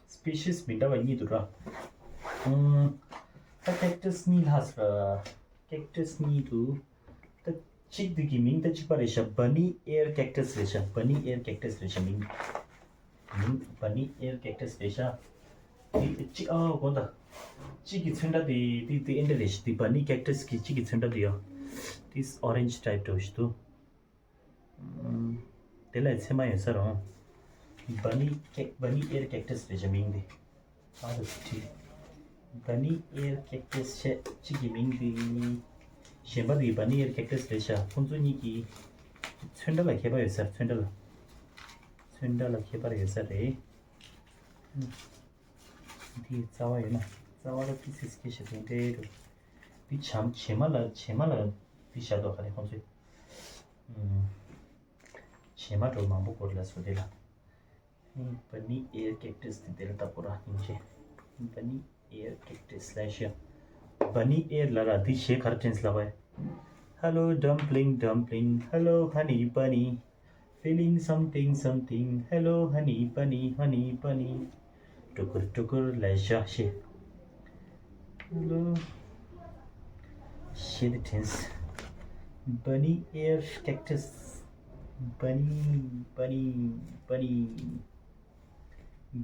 species མི་འདྲ་བ་གཉིས་འདུག་ར། ཨུམ། ད་cactus གཉིས་ལྷག་ཟེར། cactus གཉིས་འདུག་ད་གཅིག་འདི་གི་མིང་ད་གཅིག་པ་རེད་ཤག Bunny Air Cactus རེད་ཤག Bunny Air Cactus རེད་ཤག་མིང་། མིང་Bunny Air Cactus རེད་ཤག་འདི་གཅིག་ཨ་དགོངས་དག་གཅིག་གི་ཚོན་ཁྲ་དེ་འདི་འདི་ཨེ་འདྲ་རེད་ཤག་འདི་Bunny Cactus གི་གཅིག་གི་ཚོན་ཁྲ་འདི་ཡོད། འདི་orange type འདྲ་བོ་ཞིག་འདུག་ཨུམ། དེ་ལ་ཚད་མ་ཡོད་ས་རེད། Bunny Cac- Bunny Air Cactus རེད་ཤག་མིང་འདི། ཨ་རུ་ཁྲི། Bunny Air Cactus བྱས་གཅིག་གི་མིང་འདི། གཞན་པ་འདི་Bunny Air Cactus རེད་ཤག་ཁོང་ཚོ་གཉིས་ཀྱི་ཚོན་ཁྲ་ལ་ཁྱད་པར་ཡོད་ས་རེད། ཚོན་ཁྲ་ལ། ཚོན་ཁྲ་ལ་ཁྱད་པར་ཡོད་ས་རེད། ཨུམ། འདི་རྩ་བ་ཡོད་ན། རྩ་བ་ལ་ཏི་སི་སི་ཁེ་ཤ་དེ་འདྲའི་རུ། འདི་བྱམས་བྱེ་མ་ལ་བྱེ་མ་ལ་འདི་བཞག་འདུག་ག་རེ་ཁོང་ཚོས། ཨུམ། བྱེ་མ་འགྲོ་མང་པོ་སྐོར་ལ་བཟོ་དེ་ལ། ཨུམ། Bunny Air Cactus དེ་འདི་ལ་ལྟ་བུ་ར་སྙིང་རྗེ། Bunny Air Cactus ལ་ཤི། Bunny Air ལ་ར་འདི་བྱེ་ག་རེ་དྲན་སླ་བས། Hello dumpling dumpling, hello honey bunny, feeling something something, hello honey bunny, honey bunny. ཀྲུ་ཀུར་ཀྲུ་ཀུར་ལ་བཞག་ཤེ། Hello. ཤེ་དེ་དྲན། Bunny Air Cactus. Bunny, Bunny, Bunny.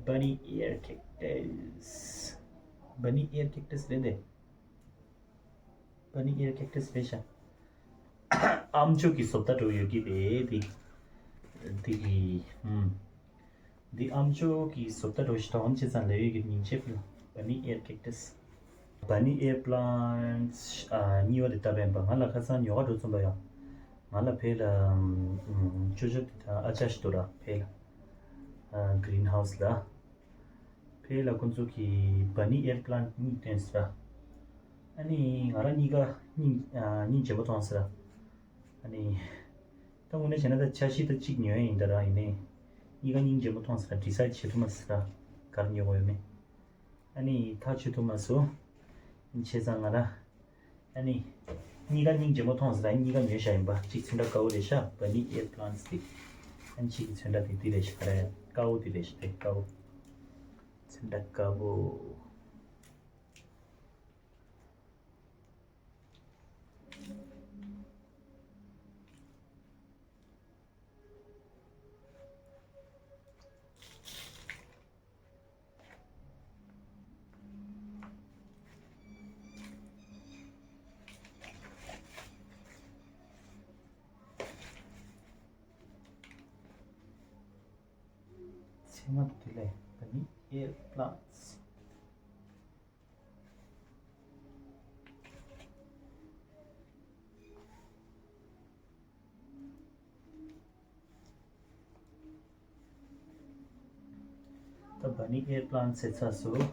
Bunny Air Cactus. Bunny Air Cactus རེད་དེ། Bunny Air Cactus རེད་ཤག་ཨམ་ཅོག་གི་བཟོ་ལྟ་འདྲ་བོ་ཡོད་ཀྱི་རེད་དེ། འདི་གི་ཨུམ། འདི་ཨམ་ཅོག་གི་བཟོ་ལྟ་འདྲ་བོ་ཞིག་དང་ཅི་ཙང་ལས་ཡོད་ཀྱི་སྙིང་རྗེ་ཕུལ། Bunny Air Cactus. Bunny Air Plants ཨ་གཉིས་པ་དེ་ལྟ་བས་པ་ང་ལ་ཁ་སང་ཉོ་ག་འགྲོ་ཚུན་པ་ཡང་། ང་ལ་ཕེ་ལ་ཨུམ་ཅོ་ཅོ་དེ་དང་ཨ་ཅག་ཞིག་འདུག་ར་ཕེ་ལ། ཨ་green house ལ། ཕེ་ལ་ཁོང་ཚོ་གི་Bunny Air Plant གཉིས་བཏོན་ཟེར། ཨ་ནི་ང་རང་གཉིས་ཀ་སྙིང་ཨ་སྙིང་རྗེ་མོ་མཐོང་ཟེར། ཨ་ནི་ད་དངོས་གནས་བྱས་ན་ད་འཆར་གཞི་ད་གཅིག་ཉོས་ཡིན་ད་ར་ཡིན་ནའི་གཉིས་ཀ་སྙིང་རྗེ་མོ་མཐོང་ཟེར། decide བྱེད་ཐུབ་མ་ཟེར། ག་རེ་ཉོ་དགོས་ཡོད་མེད། ཨ་ནི་ཐག་ཆོད་ཐུབ་མ་སོང་། བྱས་ཙང་ང་རང་། ཨ་ནི། གཉིས་ཀ་སྙིང་རྗེ་མོ་མཐོང་ཟེར་ད་གཉིས་ཀ་ཉོས་བཞག་ཡིན་པ་གཅིག་ཚོན་ཁྲ་དཀར་པོ་རེད་ཤག Bunny Air Plants དེ། ཨ་ནི་གཅིག་གི་ཚོན་ཁྲ་དེ་འདི་རེད་ཤག་ག་རེ་དཀར་པོ་དེ་རེད་ཤག་དེ་དཀར་པོ། ཚོན་ཁྲ་དཀར་པོ། ཚང་མ་དེ་ལས་ད་ནི་air plants། ད་བ་ནི་air plants་ཟེར་ཚར་སོང་།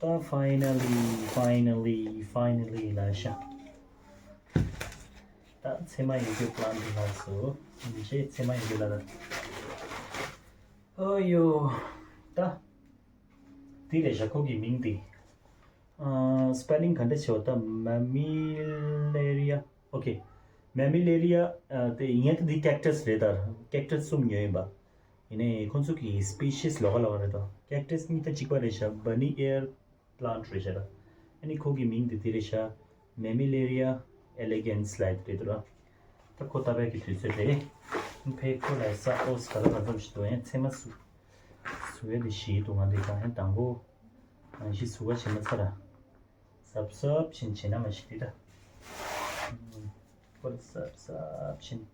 ད་finally, finally, finally་ལ་ཤ། ད་ཚེར་མ་ཡོད་རྒྱུ་plant་ལ་སོ། ཡིན་ཆེ་ཚེར་མ་ཡོད་རྒྱུ་ལ་ད། ཨོ་ཡོ། ད། དེ་རེད་ཤག་ཁོ་གི་མིང་དེ། ཨ། spelling་ག་འདྲ་བྱེད་པ་ད་Mammillaria། Okay. Mammillaria་ཨ། དེ་ཡིན་ཡང་དེ་cactus་རེད་ད། cactus་གསུམ་ཡོད་ཡིན་པ། ཡིན་ནའི་ཁོ་ཚོ་གི་species་ལོགས་ཀ་ལོགས་ཀ་རེད་ད། cactus་གཉིས་ད་གཅིག་པ་རེད་ཤག་བ་ནི་air plant་རེད་ཤག་ད། ཨ་ནི་ཁོ་གི་མིང་དེ་དེ་རེད་ཤག Mammillaria elegans་ལབ་དེ་རེད་འདུག་ར། ད་ཁོ་ལྟ་བའི་གི་དུས་ཚོད་རེད། ཕའི་ཁོ་ལ་ས་ཨོ་སི་ག་ལ་ག་ཙམ་ཞིག་འདུག་ཡང་ཚེར་མ་ཟུག་ཟུག་ཡ་དེ་ཞིག་འདུག་ང་འདི་གང་ཡང་དང་པོ་ནང་བཞིན་ཟུག་ག་བྱེད་མ་ཚར་ར། སབ་སབ་བྱིན་བྱེད་ན་མ་ཞིག་དེ་ད། ཁོ་ལ་སབ་སབ་བྱིན།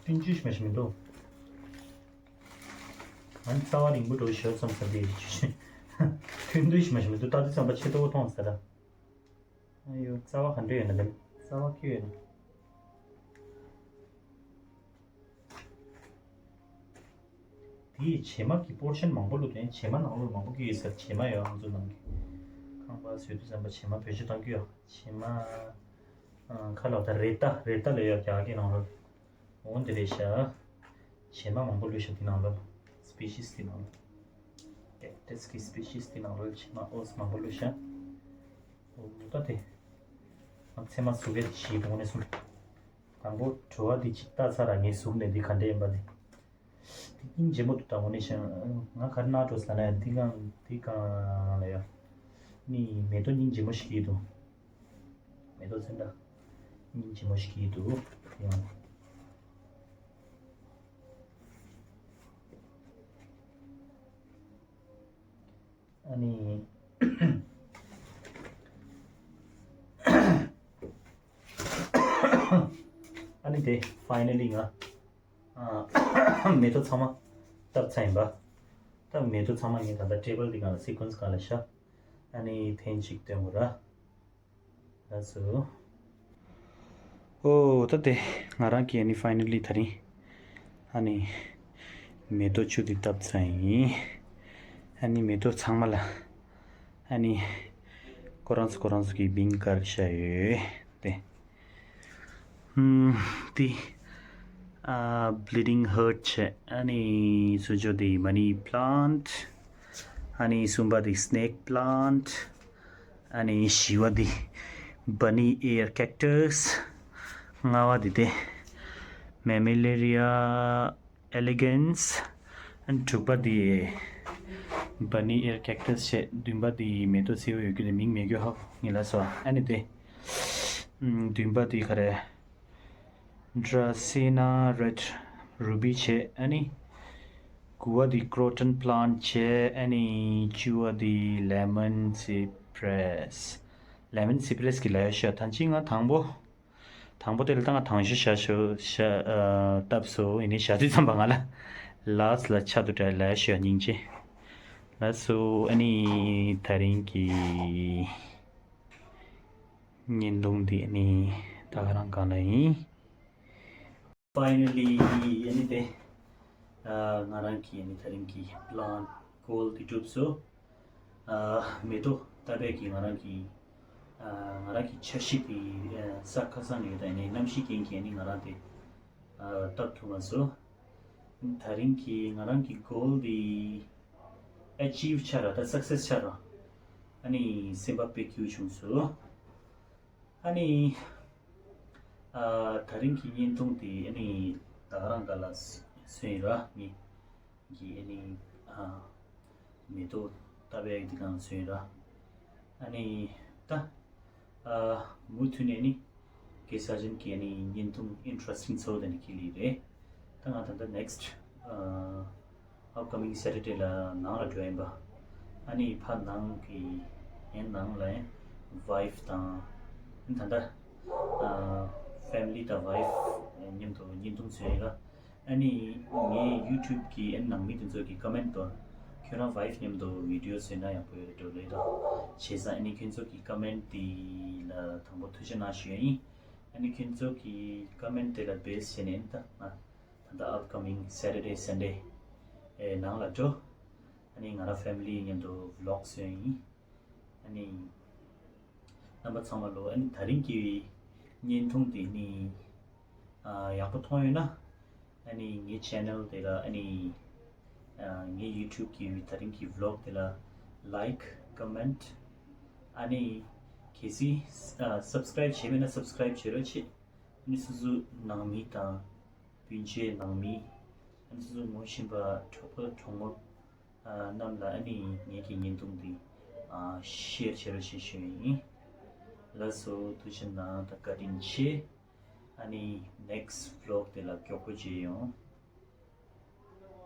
ཐུན་ཆུ་ཞིག་མ་ཞིག་མི་འདུག་ང་རྩ་བ་རིང་པོ་འགྲོ་ཞོར་ཙམ་ཟ་འདི་ཆུ་ཞིག་ཐུན་དུ་ཞིག་མ་ཞིག་མི་འདུག་ད་དུས་ཙམ་པ་ཆེ་ཏོག་མཐོང་ཟེར་ར། ཨ་ཡོ། རྩ་བ་ག་འདྲ་ཡོད་ན་དེ། རྩ་བ་ཁྱོད་ཡོད་ན། དེའི་བྱེ་མ་གི་པོར་ཤན་མང་པོ་བླུགས་དེ་བྱེ་མ་ནང་ལོགས་མང་པོ་སྐྱེས་ཡོད་ཟེར། བྱེ་མ་ཡོད་ཨང་ཚོ་ནང་གི། ཁང་པ་བཟོས་དུས་ཙམ་པ་བྱེ་མ་བེད་སྤྱོད་གཏང་གི་ཡོད། བྱེ་མ། ཁ་ལོ་ད་རེད་ད་རེད་ད་ལས་ཡོད་རྒྱ་གི་ནང་ལོགས། འོ་འདི་རེད་ཤག་བྱེ་མ་མང་པོ་བླུགས་ཤག་དེ་ནང་ལོགས། species་དེ་ནང་ལོགས། cactus་གི་species་དེ་ནང་ལོགས་བྱེ་མ་ཨོ་ཙམ་མང་པོ་བླུགས་ཤག་འོ་ད་དེ། ང་ཚེར་མ་ཟུག་གེ་ཞིག་འདུག་ནས་སོང་། དང་པོ་དྲི་བ་འདི་གཅིག་ལྟ་ཚར་ར་ངས་ཟུག་ནས་འདི་ག་འདྲ་ཡིན་པ་དེ། དེ་སྙིང་རྗེ་མོ་འདུག་ད་འོ་ནས་ཤག་ང་ག་རེ་ན་འགྲོ་ཟེར་ན་འདི་གང་འདི་གང་ལ་ཡ། ནི་མེ་ཏོག་སྙིང་རྗེ་མོ་ཞིག་གི་འདུག་མེ་ཏོག་ཚོན་ཁྲ། སྙིང་རྗེ་མོ་ཞིག་གི་འདུག་ཡང་། ཨ་ནི། ཨ་ནི་དེ་finally་ང་ཨ། མེ་ཏོག་ཚང་མ་བཏབ་ཚར་ཡིན་པ། ད་མེ་ཏོག་ཚང་མ་ངས་ད་ལྟ་table་འདི་སྒང་ལ་sequence་སྒང་ལ་བཞག་ཨ་ནི་ཐེངས་གཅིག་སྟོན་དགོས་ར། ལགས་སོ། ཨོ་ད་དེ་ང་རང་གིས་ཨ་ནི་finally་དེ་རིང་ཨ་ནི་མེ་ཏོག་བཅུ་འདི་བཏབ་ཚར་ཡིན། ཨ་ནི་མེ་ཏོག་ཚང་མ་ལ་ཨ་ནི་ཁོ་རང་ཚོ་ཁོ་རང་ཚོ་གི་བིང་ཀར་བཞག་ཡོད་དེ། ཨམ། དེ། ཨ། Bleeding Heart་བྱས། ཨ་ནི་སུ་ཇོ་དེ་money plant། ཨ་ནི་གསུམ་པ་དེ་snake plant། ཨ་ནི་བཞི་བ་དེ་bunny ear cactus། ལྔ་བ་དེ་དེ་Mammillaria elegans། ཨ་ནི་དྲུག་པ་དེ་bunny ear cactus་བྱས། བདུན་པ་དེ་མེ་ཏོག་སེར་པོ་ཡོད་རྒྱུ་དེ་མིང་མེད་རྒྱུ་ཧ་གོ་ངེས་ལ་སོ། ཨ་ནི་དེ་ཨམ། བདུན་པ་དེ་ག་རེ། Dracaena red ruby་བྱས། ཨ་ནི་དགུ་བ་དེ་croton plant་བྱས། ཨ་ནི་བཅུ་བ་དེ་lemon cypress། lemon cypress་གི་ལ་ཡ་ཤ་ཐང་ཅི་ང་དང་པོ། དང་པོ་དེ་ལ་ད་ང་དང་ཤོ་ཤ་ཤོ་ཤ་ཨ་བཏབ་སོ། ཡིན་ནའི་ཞག་དུས་ཙམ་པ་ང་ལ་last་ལ་ཆ་དུ་དྲ་ལ་ཤོ་སྙིང་རྗེ། ལགས་སོ། ཨ་ནི་དེ་རིང་གི་བརྙན་ཐུང་འདི་ཨ་ནི་ད་ག་རང་གང་ལ་ཡིན། Finally ཨ་ནི་དེ་ཨ་ང་རང་གི་ཨ་ནི་དེ་རིང་གི་plant goal་འདི་གྲུབ་སོ། ཨ་མེ་ཏོག་བཏབ་པའི་གི་ང་རང་གི་ཨ་ང་རང་གི་འཆར་གཞི་དེ་ཨ་ས་ཁ་སང་ནས་ཡོད་ད། ཡིན་ནའི་གནམ་གཤིས་རྐྱེན་གྱིས་ཨ་ནི་ང་རང་དེ་ཨ་བཏབ་ཐུབ་མ་སོང་། དེ་རིང་གི་ང་རང་གི་goal་དེ་achieve་ཆགས་ར། ད་success་ཆགས་ར། ཨ་ནི་སེམས་པ་དཔེ་སྐྱིད་པོ་བྱུང་སོང་། ཨ་ནི་ཨ་དེ་རིང་གི་བརྙན་ཐུང་དེ་ཨ་ནི་ད་ག་རང་ག་ལ་སོན་ཡིན་ར། ངེད་ཀྱི་ཨ་ནི་ཨ་མེ་ཏོག་བཏབ་པའི་དེ་གང་སོན་ཡིན་ར། ཨ་ནི་ད་ཨ་མུ་མཐུད་ནས་ནི་ གེ་ས་ཅན་གྱི་ཨ་ནི་བརྙན་ཐུང་interesting་ཚོ་དེ་ནི་ཁྱེར་ལི་རེད། ད་ང་ད་ལྟ་next upcoming Saturday་ལ་ནང་ལ་འགྲོ་ཡིན་པ། ཨ་ནི་ཕ་ནང་གི་ངའི་ནང་ལ་wife་དང་ད་ལྟ་family་དང་wife་མཉམ་དུ་བརྙན་ཐུང་བཟོས་ཡིན་ལ། ཨ་ནི་ངའི་YouTube་གི་ཨ་ནི་ནང་མི་དེ་ཚོ་གི་comment་དུ་ཁྱོད་རང་wife་མཉམ་དུ་video་བཟོས་ན་ཡག་པོ་ཡོད་རེད་འགྲོ་ལེ་དང་བྱས་ཙང་ཨ་ནི་ཁྱོད་ཚོ་གི་comment་དེ་ལ་དང་པོ་ཐུགས་རྗེ་གནང་ཞུ་ཡ་ཡིན། ཨ་ནི་ཁྱོད་ཚོ་གི་comment་དེ་ལ་base་བྱས་ནས་ད་ང་ད་ལྟ་upcoming Saturday Sunday་ཨེ་ནང་ལ་འགྲོ། ཨ་ནི་ང་རང་family་མཉམ་དུ་vlog་བཟོས་ཡིན། ཨ་ནི་རྣམ་པ་ཚང་མ་ལོ་ཨ་ནི་ད་རིང་གི་བརྙན་ཐུང་དེ་ནི་ཨ་ཡག་པོ་མཐོང་ཡོད་ན། ཨ་ནི་ངའི་channel་དེ་ལ་ཨ་ནི་ཨ་ངའི་YouTube་གི་ད་རིང་གི་vlog་དེ་ལ་like comment་ཨ་ནི་གལ་སྲིད་ཨ་subscribe་བྱས་མེད་ན་subscribe་བྱེད་རོགས་བྱེད། ཨ་ནི་སོ་སོ་ནང་མི་དང་སྤུན་མཆེད་ནང་མི་ཨ་ནི་སོ་སོ་ངོ་ཤེས་པ་གྲོགས་པོ་གྲོགས་མོ་ཨ་རྣམས་ལ་ཨ་ནི་ངེད་ཀྱི་བརྙན་ཐུང་འདི་ཨ་share་བྱེད་རོགས་ཞེས་ཞུ་ཡིན། ལགས་སོ་ཐུགས་རྗེ་གནང་ད་བཀའ་དྲིན་ཆེ། ཨ་ནི་next vlog་དེ་ལ་མགྱོགས་པོ་མཇལ་ཡོང་།